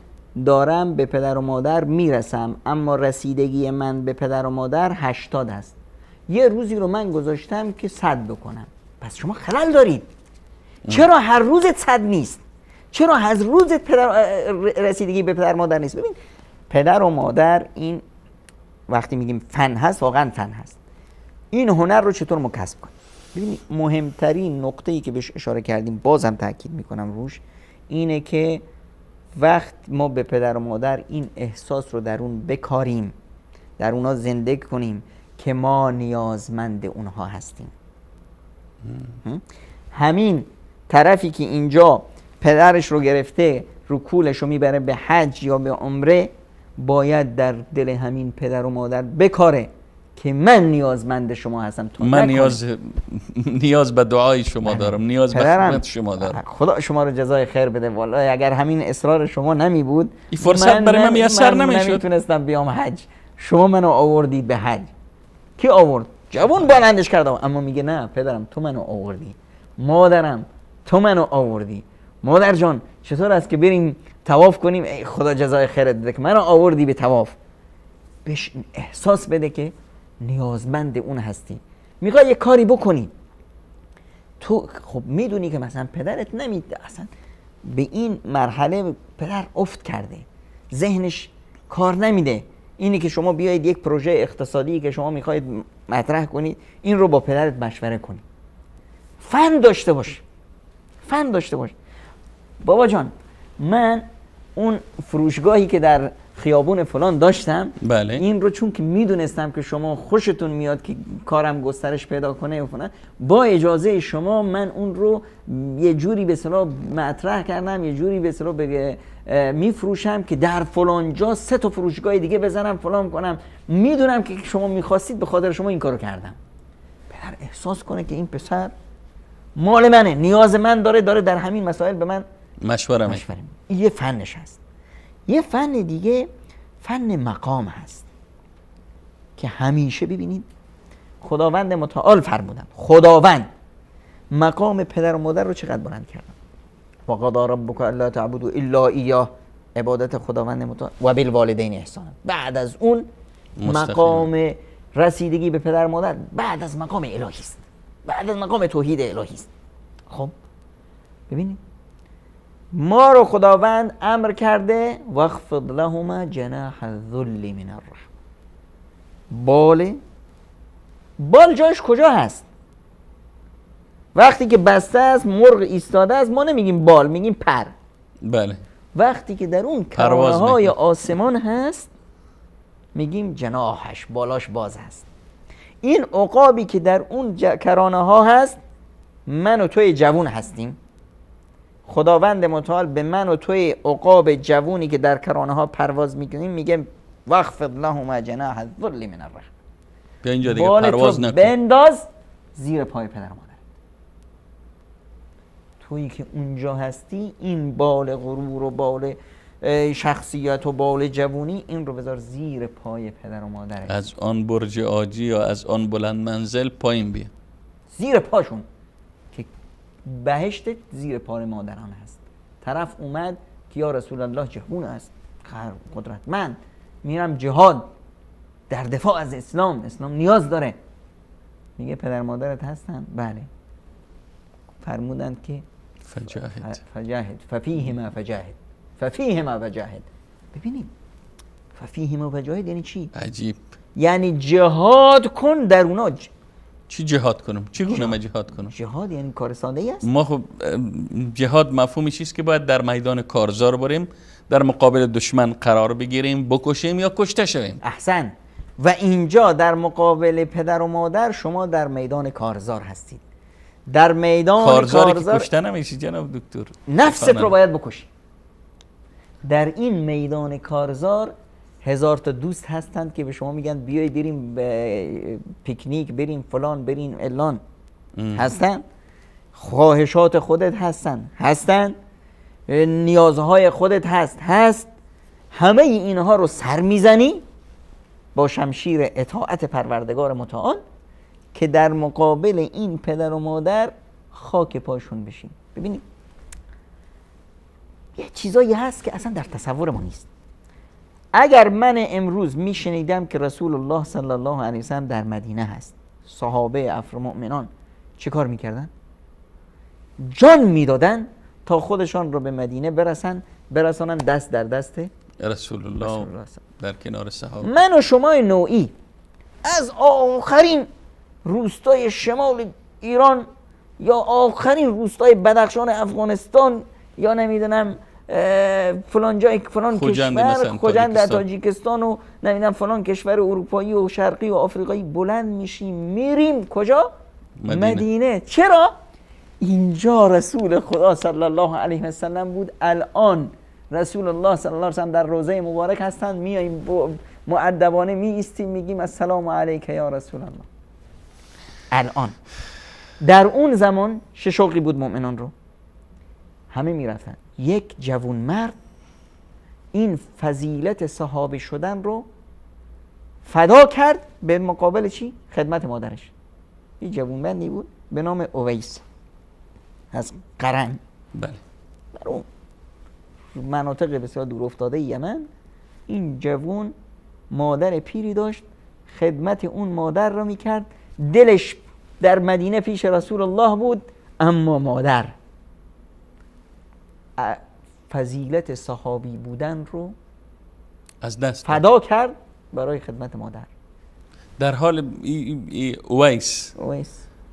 دارم به پدر و مادر میرسم، اما رسیدگی من به پدر و مادر 80 هست. یه روزی رو من گذاشتم که 100 بکنم. پس شما خلل دارید. چرا هر روزت 100 نیست؟ چرا هر روزت رسیدگی به پدر مادر نیست؟ ببین پدر و مادر، این وقتی میگیم فن هست، واقعا فن هست. این هنر رو چطور ما کسب کنیم؟ ببینید مهمترین نقطه‌ای که بهش اشاره کردیم، بازم تاکید میکنم روش، اینه که وقت ما به پدر و مادر این احساس رو در اون بکاریم، در اونا زنده کنیم که ما نیازمند اونها هستیم. همین طرفی که اینجا پدرش رو گرفته، رو کولش رو میبره به حج یا به عمره، باید در دل همین پدر و مادر بکاره که من نیازمند شما هستم. تو من نیاز به دعای شما دارم، نیاز به خدمت شما دارم. خدا شما رو جزای خیر بده. والله اگر همین اصرار شما نمی بود، این فرصت برای من میسر نمیشد، نمیتونستم بیام حج. شما منو آوردید به حج. کی آورد؟ جوان بلندش کردم، اما میگه نه پدرم تو منو آوردی، مادرم تو منو آوردی، مادر جان چطور است که بریم طواف کنیم؟ ای خدا جزای خیرت بده که منو آوردی به طواف. بهش احساس بده که نیازمند اون هستی، میخوای یه کاری بکنی، تو خب میدونی که مثلا پدرت نمیده، اصلا به این مرحله پدر افت کرده، ذهنش کار نمیده. اینی که شما بیایید یک پروژه اقتصادی که شما میخواید مطرح کنید، این رو با پدرت مشوره کنید. فن داشته باش، فن داشته باش. بابا جان من اون فروشگاهی که در خیابون فلان داشتم، بله. این رو چون که میدونستم که شما خوشتون میاد که کارم گسترش پیدا کنه و فلان، با اجازه شما من اون رو یه جوری به اصطلاح مطرح کردم، یه جوری به اصطلاح میفروشم که در فلان جا 3 تا فروشگاه دیگه بزنم فلان کنم، میدونم که شما میخواستید، به خاطر شما این کارو کردم. پدر احساس کنه که این پسر مال منه، نیاز من داره، داره در همین مسائل به من مشوره میده. یه فنش هست. یه فن دیگه فن مقام هست که همیشه ببینید خداوند متعال فرمودن، خداوند مقام پدر و مادر رو چقدر بلند کردن. و قضا ربک الا تعبدوا الا ایاه، عبادت خداوند متعال و بالوالدین احسانا. بعد از اون مقام رسیدگی به پدر و مادر بعد از مقام الهی است، بعد از مقام توحید الهی است. خب ببینید ما رو خداوند امر کرده واخفض لهما جناح الذل من الرحمه. بال جایش کجا هست؟ وقتی که بسته است، مرغ ایستاده است، ما نمیگیم بال، میگیم پر. بله. وقتی که در اون کرانه های آسمان هست میگیم جناحش، بالاش باز هست. این عقابی که در اون کرانه ها هست، من و توی جوون هستیم. خداوند متعال به من و توی عقاب جوونی که در کرانه ها پرواز میکنیم میگه واخفض لهما جناح الذل من الرحمه. بیا اینجا دیگه پرواز نکن، بنداز زیر پای پدر مادر. تویی که اونجا هستی، این بال غرور و بال شخصیت و بال جوونی، این رو بذار زیر پای پدر و مادر. از آن برج عاجی یا از آن بلند منزل پایین بیا، زیر پاشون که بهشت زیر پای مادران هست. طرف اومد که یا رسول الله جهون است، قدرتمند، میرم جهاد در دفاع از اسلام، اسلام نیاز داره. میگه پدر مادرت هستن؟ بله. فرمودند که فجاهد، فجاهد، ففیهما فجاهد، ففیهما فجاهد. ببینید ففیهما فجاهد یعنی چی؟ عجیب. یعنی جهاد کن در اونا. چی جهاد کنم؟ چی گونه ما جهاد کنم؟ جهاد یعنی کار ساده ای است؟ ما خب جهاد مفهومش چیست که باید در میدان کارزار بریم، در مقابل دشمن قرار بگیریم، بکشیم یا کشته شویم. احسن. و اینجا در مقابل پدر و مادر شما در میدان کارزار هستید. در میدان کارزاری که کشته نمیشی جناب دکتر، نفست رو باید بکشی. در این میدان کارزار 1000 تا دوست هستند که به شما میگن بیای بریم پیکنیک، بریم فلان، بریم الان. هستن. خواهشات خودت هستن، نیازهای خودت هست. همه اینها رو سر میزنی با شمشیر اطاعت پروردگار متعال که در مقابل این پدر و مادر خاک پاشون بشیم. ببینید یه چیزایی هست که اصلا در تصور ما نیست. اگر من امروز میشنیدم که رسول الله صلی الله علیه وسلم در مدینه هست، صحابه افر مؤمنان چه کار میکردن؟ جان میدادن تا خودشان رو به مدینه برسانن، دست در دست رسول الله در کنار صحابه. من و شما نوعی از آخرین روستای شمال ایران یا آخرین روستای بدخشان افغانستان یا نمیدونم فلان جای فلان کشور، خوجند در تاجیکستان و نمیدونم فلان کشور اروپایی و شرقی و آفریقایی بلند میشیم میریم کجا؟ مدینه. چرا؟ اینجا رسول خدا صلی الله علیه و سلم بود. الان رسول الله صلی الله علیه و سلم در روضه مبارک هستند، میاییم مؤدبانه می ایستیم میگیم السلام علیک یا رسول الله. الان در اون زمان چه شوقی بود مؤمنان رو؟ همه میرفتن. یک جوان مرد این فضیلت صحابه شدن رو فدا کرد به مقابل چی؟ خدمت مادرش. یه جوان مردی بود به نام اویس از قرن. بله. در اون مناطق بسیار دور افتاده یمن این جوان مادر پیری داشت، خدمت اون مادر رو میکرد. دلش در مدینه پیش رسول الله بود، اما مادر فضیلت صحابی بودن رو از دست فدا کرد برای خدمت مادر. در حال اویس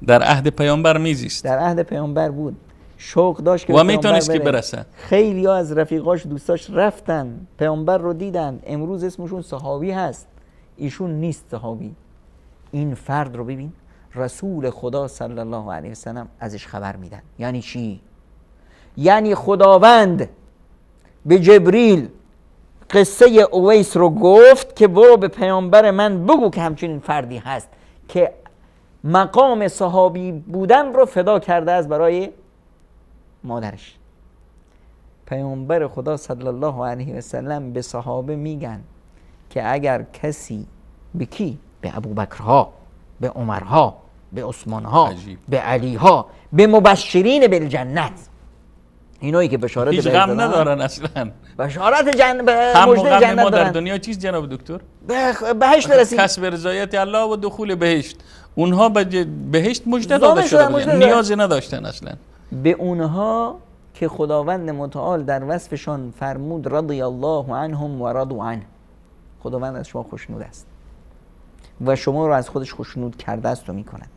در عهد پیامبر میزیست، در عهد پیامبر بود. شوق داشت که و میتونست که برسه. خیلی از رفیقاش دوستاش رفتن پیامبر رو دیدن، امروز اسمشون صحابی هست، ایشون نیست صحابی. این فرد رو ببین، رسول خدا صلی الله علیه وسلم ازش خبر میدن. یعنی چی؟ یعنی خداوند به جبریل قصه اویس رو گفت که برو به پیامبر من بگو که همچنین فردی هست که مقام صحابی بودن رو فدا کرده از برای مادرش. پیامبر خدا صلی الله علیه و سلم به صحابه میگن که اگر کسی به کی؟ به ابوبکرها، به عمرها، به عثمانها، به علیها، به مبشرین بالجنت، اینایی که بشارت هیچ غم ندارن اصلا، بشارت جنت، مژده جنت ما در دنیا چیز جناب دکتر؟ بهشت رسید، کسب رضایت الله و دخول بهشت. اونها به بهشت مژده داده شده بودن، نیازی نداشتن اصلا. به اونها که خداوند متعال در وصفشان فرمود رضی الله عنهم و رضوا عنه، خداوند از شما خوشنود است و شما رو از خودش خوشنود کرده است و میکند.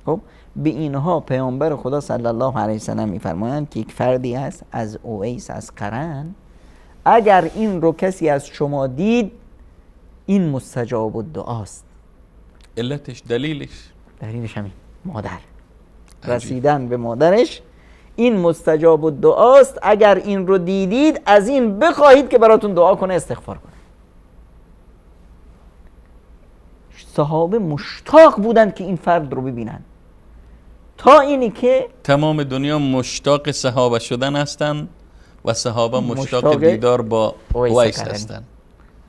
خب به اینها پیامبر خدا صلی الله علیه وسلم میفرمایند که یک فردی هست از اویس از قرن، اگر این رو کسی از شما دید این مستجاب الدعاست. علتش، دلیلش همین مادر، رسیدن به مادرش، این مستجاب الدعاست. اگر این رو دیدید از این بخواهید که براتون دعا کنه، استغفار کنه. صحابه مشتاق بودند که این فرد رو ببینن، تا اینی که تمام دنیا مشتاق صحابه شدن هستند و صحابه مشتاق دیدار با اویس هستند.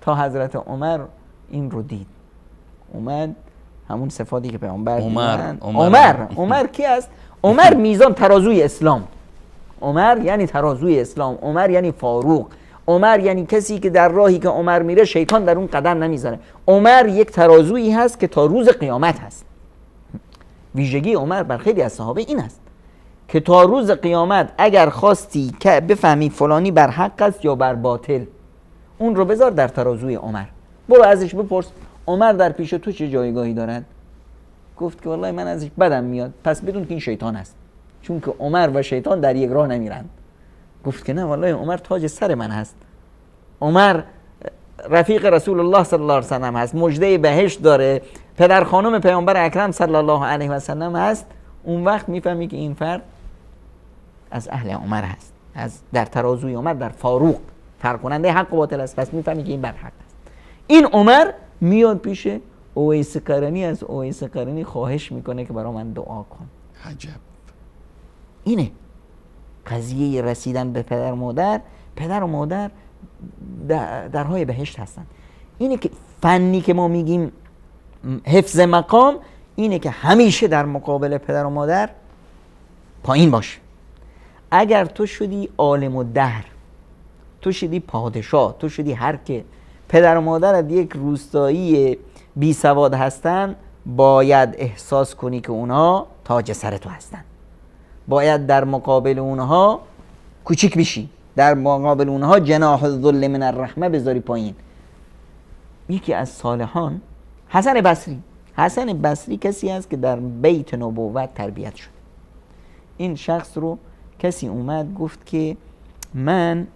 تا حضرت عمر این رو دید، اومد همون صفاتی که پیامبر عمر کی است؟ عمر میزان ترازوی اسلام. عمر یعنی ترازوی اسلام، عمر یعنی فاروق، عمر یعنی کسی که در راهی که عمر میره شیطان در اون قدم نمیذاره. عمر یک ترازویی هست که تا روز قیامت هست. ویژگی عمر بر خیلی از صحابه این است که تا روز قیامت اگر خواستی که بفهمی فلانی بر حق است یا بر باطل، اون رو بذار در ترازوی عمر، برو ازش بپرس عمر در پیش تو چه جایگاهی دارد؟ گفت که والله من ازش بدم میاد. پس بدون که این شیطان است، چون که عمر و شیطان در یک راه نمیرند. گفت که نه والله عمر تاج سر من هست، عمر رفیق رسول الله صلی الله علیه و سلم هست، مژده بهشت داره، پدر خانم پیامبر اکرم صلی الله علیه و سلم هست. اون وقت میفهمی که این فرد از اهل عمر هست، از در ترازوی عمر، در فاروق، فرق کننده حق و باطل است. پس میفهمی که این بر حق است. این عمر میاد پیش اویس قرنی، از اویس قرنی خواهش میکنه که برا من دعا کن. عجب. اینه قضیه رسیدن به پدر و مادر. پدر و مادر درهای بهشت هستن. اینه که فنی که ما میگیم حفظ مقام، اینه که همیشه در مقابل پدر و مادر پایین باش. اگر تو شدی عالم و دهر، تو شدی پادشاه، تو شدی هر که، پدر و مادرت یک روستایی بی سواد هستن، باید احساس کنی که اونها تاج سر تو هستن. باید در مقابل اونها کوچیک بشی، در مقابل اونها جناح الذل من الرحمه بذاری پایین. یکی از صالحان حسن بصری، حسن بصری کسی است که در بیت نبوت تربیت شد. این شخص رو کسی اومد گفت که من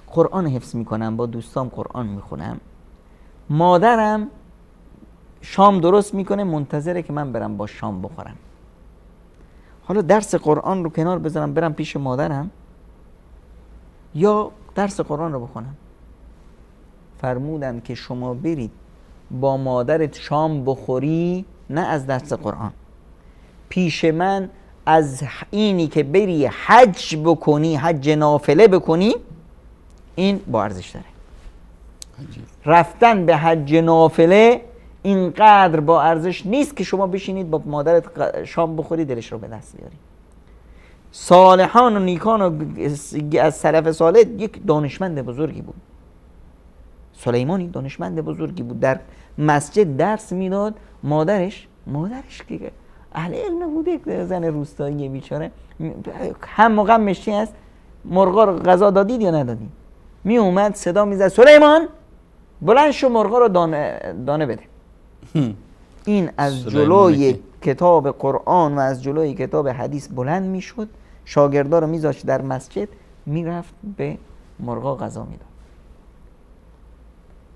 قرآن حفظ میکنم، با دوستام قرآن میخونم، مادرم شام درست میکنه، منتظره که من برم با شام بخورم. حالا درس قرآن رو کنار بذارم برم پیش مادرم یا درس قرآن رو بخونم؟ فرمودن که شما برید با مادرت شام بخوری، نه از درس قرآن، پیش من از اینی که بری حج بکنی، حج نافله بکنی، این با ارزش داره. رفتن به حج نافله اینقدر با ارزش نیست که شما بشینید با مادرت شام بخوری دلش رو به دست بیاری. صالحان و نیکان و از سلف صالح یک دانشمند بزرگی بود، سلیمانی دانشمند بزرگی بود، در مسجد درس میداد. مادرش که اهل علم نبوده، زن روستایی بیچاره، هم و غمش چی هست؟ مرغا رو غذا دادید یا ندادید؟ می اومد صدا میزد سلیمان بلند شو مرغا رو دانه بده. این از جلوی کتاب قرآن و از جلوی کتاب حدیث بلند میشد، شاگردا رو میذاشت در مسجد، میرفت به مرغا غذا میداد.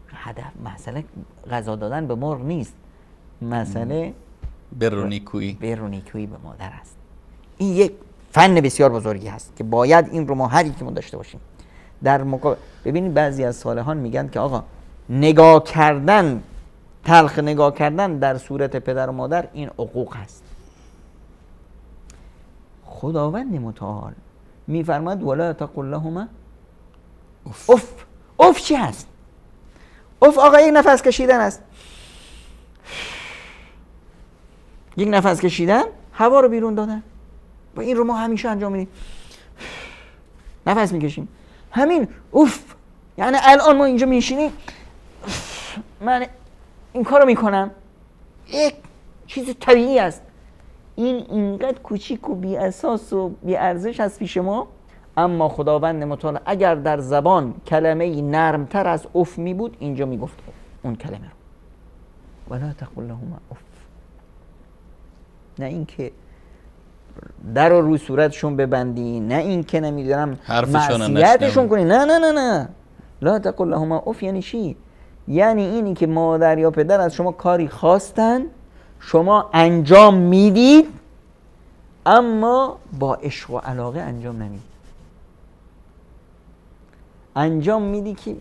هدف مسئله غذا دادن به مرغ نیست، مسئله بر و نیکویی، بر و نیکویی به مادر است. این یک فن بسیار بزرگی هست که باید این رو ما هر یکیمون داشته باشیم. در مقابل ببینید بعضی از صالحان میگن که آقا نگاه کردن، تلخ نگاه کردن در صورت پدر و مادر، این عقوق هست. خداوند متعال میفرماد ولا تقل لهما اف. اف چی هست؟ اف آقا یک نفس کشیدن است. یک نفس کشیدن، هوا رو بیرون دادن. و این رو ما همیشه انجام میدیم، نفس میکشیم، همین اوف. یعنی الان ما اینجا میشینیم، من این کارو میکنم، یک چیز طبیعی است. این اینقدر کوچیک و بی اساس و بی ارزش است پیش ما، اما خداوند متعال اگر در زبان کلمه نرمتر از اف می بود، اینجا میگفت اون کلمه رو، ولا تقل لهما اف. نه اینکه در رو صورتشون ببندی، نه اینکه نمیدونم معصیتشون کنی، نه نه نه نه. لا تقل لهما اف یعنی چی؟ یعنی اینی که مادر یا پدر از شما کاری خواستن، شما انجام میدید، اما با عشق و علاقه انجام نمیدید. انجام میدی که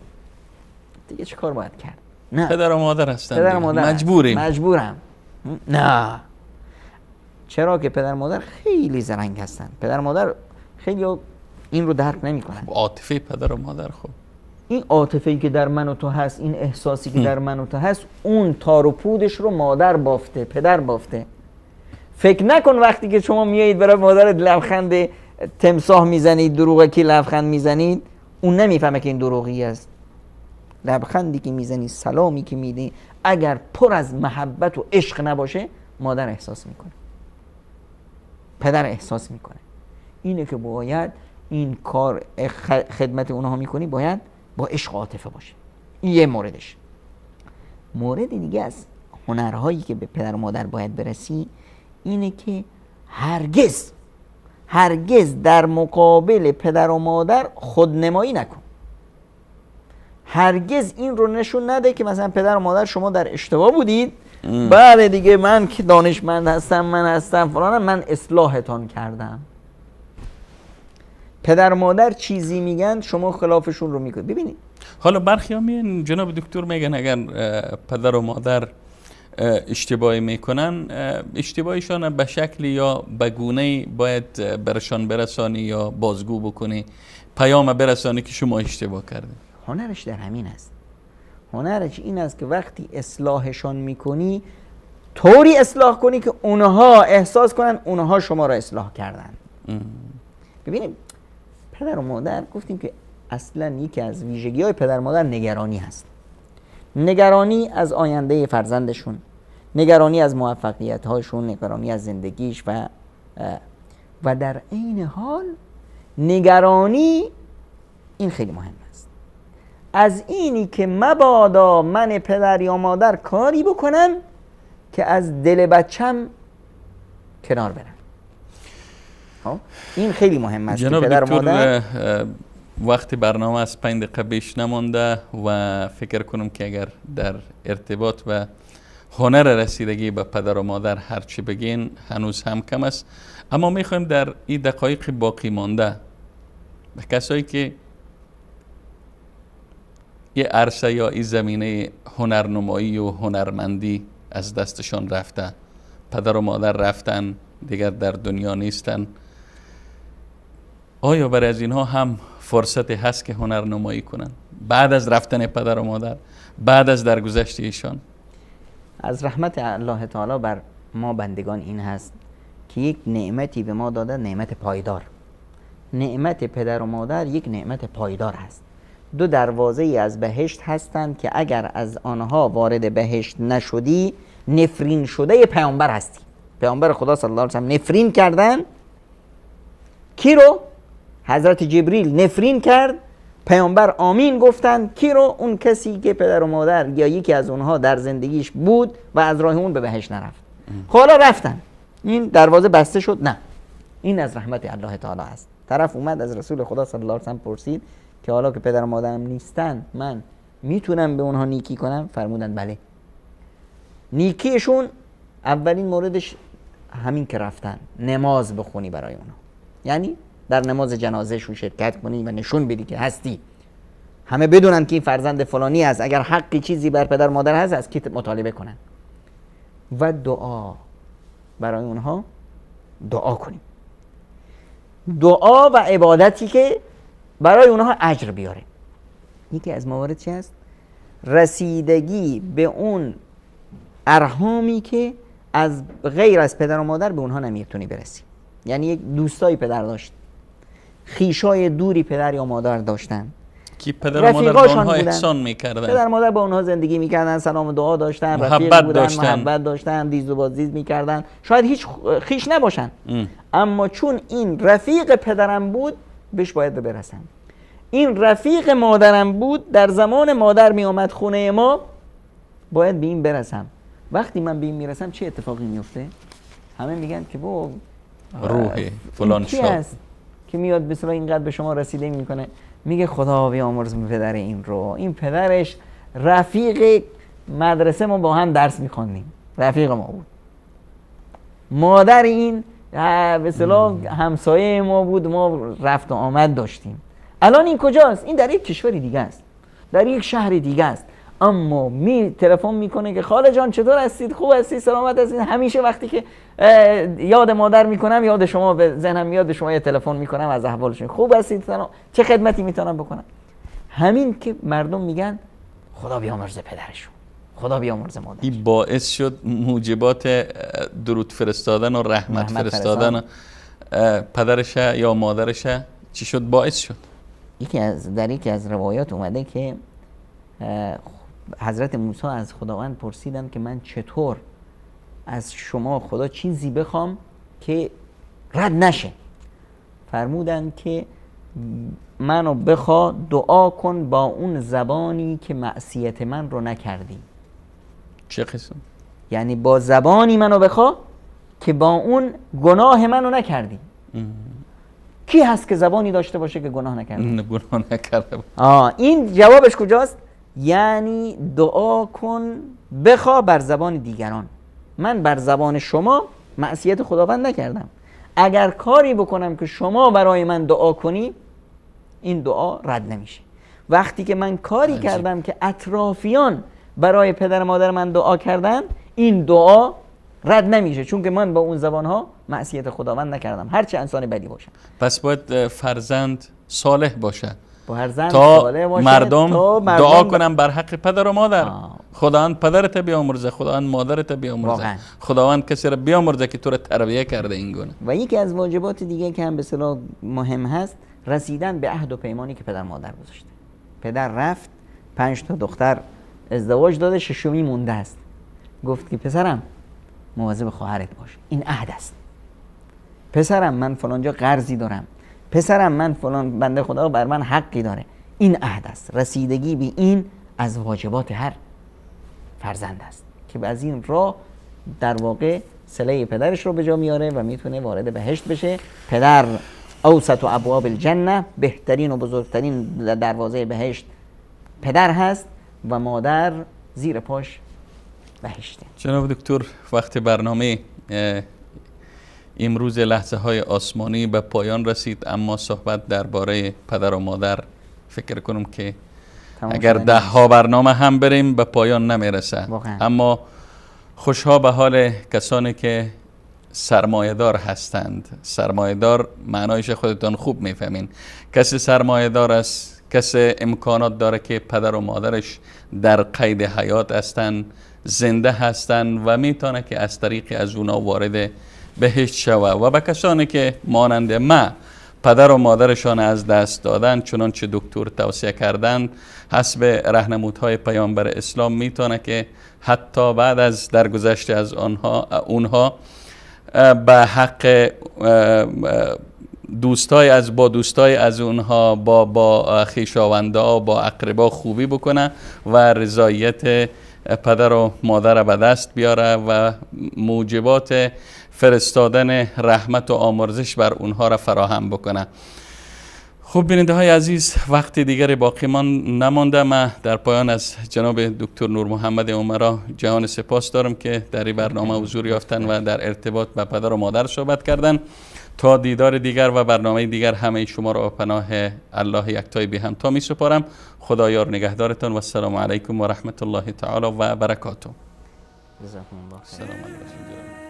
دیگه چه کار باید کرد؟ نه، پدر و مادر هستن، پدر و مادر مجبوریم، مجبورم. نه، چرا که پدر مادر خیلی زرنگ هستن. پدر مادر خیلی این رو درک نمیکنن. عاطفه پدر و مادر، خب این عاطفه‌ای که در من و تو هست، این احساسی که در من و تو هست، اون تار و پودش رو مادر بافته، پدر بافته. فکر نکن وقتی که شما میایید برای مادرت لبخند تمساح میزنید، دروغکی لبخند میزنید، اون نمیفهمه که این دروغی است. لبخندی که میزنی، سلامی که میدی، اگر پر از محبت و عشق نباشه، مادر احساس میکنه، پدر احساس میکنه. اینه که باید این کار خدمت اونها میکنی، باید با عشق و عاطفه باشه. این یه موردش. مورد دیگه از هنرهایی که به پدر و مادر باید برسی اینه که هرگز هرگز در مقابل پدر و مادر خودنمایی نکن. هرگز این رو نشون نده که مثلا پدر و مادر شما در اشتباه بودید، بله دیگه من که دانشمند هستم، من هستم فلانم، من اصلاحتان کردم. پدر و مادر چیزی میگن شما خلافشون رو میکنید. ببینید حالا برخی ها میگن جناب دکتر، میگن اگر پدر و مادر اشتباهی میکنن، اشتباهیشان به شکلی یا به گونه‌ای باید برشان برسانی یا بازگو بکنی، پیام برسانی که شما اشتباه کردید. هنرش در همین است. هنرش این است که وقتی اصلاحشان میکنی، طوری اصلاح کنی که اونها احساس کنن اونها شما را اصلاح کردن. ببینید پدر و مادر، گفتیم که اصلا یکی از ویژگی های پدر و مادر نگرانی هست. نگرانی از آینده فرزندشون، نگرانی از موفقیت هاشون، نگرانی از زندگیش و در عین حال نگرانی، این خیلی مهم است، از اینی که مبادا من پدر یا مادر کاری بکنم که از دل بچم کنار برم. این خیلی مهم است. جناب پدر دکتر، مادر وقتی برنامه از 5 دقیقه بیش نمانده و فکر کنم که اگر در ارتباط و هنر رسیدگی به پدر و مادر هرچی بگین هنوز هم کم است، اما میخوایم در این دقایق باقی مانده به کسایی که یه عرصه یا این زمینه هنرنمایی و هنرمندی از دستشان رفته، پدر و مادر رفتن، دیگر در دنیا نیستن، آیا برای از اینها هم فرصتی هست که هنرنمایی کنن بعد از رفتن پدر و مادر، بعد از درگذشت ایشان؟ از رحمت الله تعالی بر ما بندگان این هست که یک نعمتی به ما داده، نعمت پایدار. نعمت پدر و مادر یک نعمت پایدار هست. دو دروازه ای از بهشت هستند که اگر از آنها وارد بهشت نشدی، نفرین شده پیامبر هستی. پیامبر خدا صلی الله علیه و سلم نفرین کردن کی رو؟ حضرت جبریل نفرین کرد پیامبر آمین گفتن. کی رو؟ اون کسی که پدر و مادر یا یکی از اونها در زندگیش بود و از راه اون به بهشت نرفت. خب حالا رفتن، این دروازه بسته شد؟ نه، این از رحمت الله تعالی است. طرف اومد از رسول خدا صلی الله علیه و سلم پرسید که حالا که پدر و مادرم نیستن من میتونم به اونها نیکی کنم؟ فرمودن بله. نیکیشون اولین موردش همین که رفتن نماز بخونی برای اونها، یعنی در نماز جنازهشون شرکت کنی و نشون بدی که هستی، همه بدونن که این فرزند فلانی است، اگر حقی چیزی بر پدر مادر هست از کی مطالبه کنن. و دعا برای اونها دعا کنیم، دعا و عبادتی که برای اونها اجر بیاره. یکی از موارد چی هست؟ رسیدگی به اون ارحامی که از غیر از پدر و مادر به اونها نمیتونی برسی. یعنی یک دوستای پدر داشت، خیشای دوری پدر یا مادر داشتن که پدر و مادر با اونها احسان میکردن، پدر مادر با اونها زندگی میکردن، سلام و دعا داشتن، رفیق بودن، محبت داشتن، دیز و بازدید میکردن، شاید هیچ خیش نباشن اما چون این رفیق پدرم بود بهش باید برسم، این رفیق مادرم بود در زمان مادر میآمد خونه ما، باید به این برسم. وقتی من به این میرسم چه اتفاقی میفته؟ همه میگن که با روح فلان شد که میاد مثلا اینقدر به شما رسیده میکنه، میگه خدا بیامرز پدر این رو، این پدرش رفیق مدرسه ما با هم درس میخوندیم، رفیق ما بود، مادر این به اصطلاح همسایه ما بود، ما رفت و آمد داشتیم. الان این کجاست؟ این در یک کشور دیگه است، در یک شهر دیگه است، اما می تلفن میکنه که خاله جان چطور هستید، خوب هستید، سلامت هستید. همیشه وقتی که یاد مادر میکنم یاد شما به ذهنم میاد، به شما یه تلفن میکنم از احوالشون، خوب هستید، سلام، چه خدمتی میتونم بکنم. همین که مردم میگن خدا بیامرزه پدرشون، خدا بیامرزه مادرشون، این باعث شد موجبات درود فرستادن و رحمت فرستادن پدرش یا مادرش چی شد؟ باعث شد. در یکی از روایات اومده که حضرت موسی از خداوند پرسیدن که من چطور از شما خدا چیزی بخوام که رد نشه؟ فرمودن که منو بخوا، دعا کن با اون زبانی که معصیت من رو نکردی. چه قسم؟ یعنی با زبانی منو بخوا که با اون گناه منو نکردی. کی هست که زبانی داشته باشه که گناه نکرده؟ گناه نکرده. این جوابش کجاست؟ یعنی دعا کن، بخوا بر زبان دیگران. من بر زبان شما معصیت خداوند نکردم، اگر کاری بکنم که شما برای من دعا کنی این دعا رد نمیشه. وقتی که من کاری کردم که اطرافیان برای پدر مادر من دعا کردن، این دعا رد نمیشه، چون که من با اون زبانها معصیت خداوند نکردم، هرچه انسان بدی باشم. پس باید فرزند صالح باشه، تا مردم دعا کنن بر حق پدر و مادر. خداوند پدرت بیامرزه، خداوند مادرت بیامرزه، خداوند کسی را بیامرزه که تو را تربیه کرده این گونه. و یکی از واجبات دیگه که هم به اصطلاح مهم هست، رسیدن به عهد و پیمانی که پدر مادر گذاشته. پدر رفت 5 تا دختر ازدواج داده، ششمی مونده است. گفت که پسرم مواظب خواهرت باش، این عهد است. پسرم من فلانجا قرضی دارم، پسرم من فلان بنده خدا بر من حقی داره، این عهد است. رسیدگی به این از واجبات هر فرزند است که از این راه در واقع صله پدرش رو به جا میاره و میتونه وارد بهشت بشه. پدر اوسط و ابواب الجنه، بهترین و بزرگترین دروازه بهشت پدر هست و مادر زیر پاش بهشته. جناب دکتر، وقت برنامه امروز لحظه های آسمانی به پایان رسید، اما صحبت درباره پدر و مادر فکر کنم که اگر ده ها برنامه هم بریم به پایان نمیرسه. اما خوشها به حال کسانی که سرمایه‌دار هستند. سرمایه‌دار معنایش خودتان خوب میفهمین. کسی سرمایه‌دار است، کسی امکانات داره که پدر و مادرش در قید حیات هستند، زنده هستند و میتونه که از طریق از اونا وارد بهشت شوه. و به کسانی که مانند ما پدر و مادرشان از دست دادن، چنانچه دکتر توصیه کردند، حسب رهنمودهای پیامبر اسلام میتونه که حتی بعد از درگذشت از اونها به حق دوستای از با دوستای از اونها، با خویشاوندا، با اقربا خوبی بکنه و رضایت پدر و مادر به دست بیاره و موجبات فرستادن رحمت و آمرزش بر اونها را فراهم بکنه. خب بیننده های عزیز، وقت دیگر باقی من نمانده. من در پایان از جناب دکتر نور محمد عمرا جهان سپاس دارم که در این برنامه حضور یافتن و در ارتباط با پدر و مادر صحبت کردن. تا دیدار دیگر و برنامه دیگر همه شما را به پناه الله یکتای بی همتا می سپارم. خدا یار نگهدارتان و السلام علیکم و رحمت الله تعالی و برکاته. جزاکم الله خیر. سلام علیکم.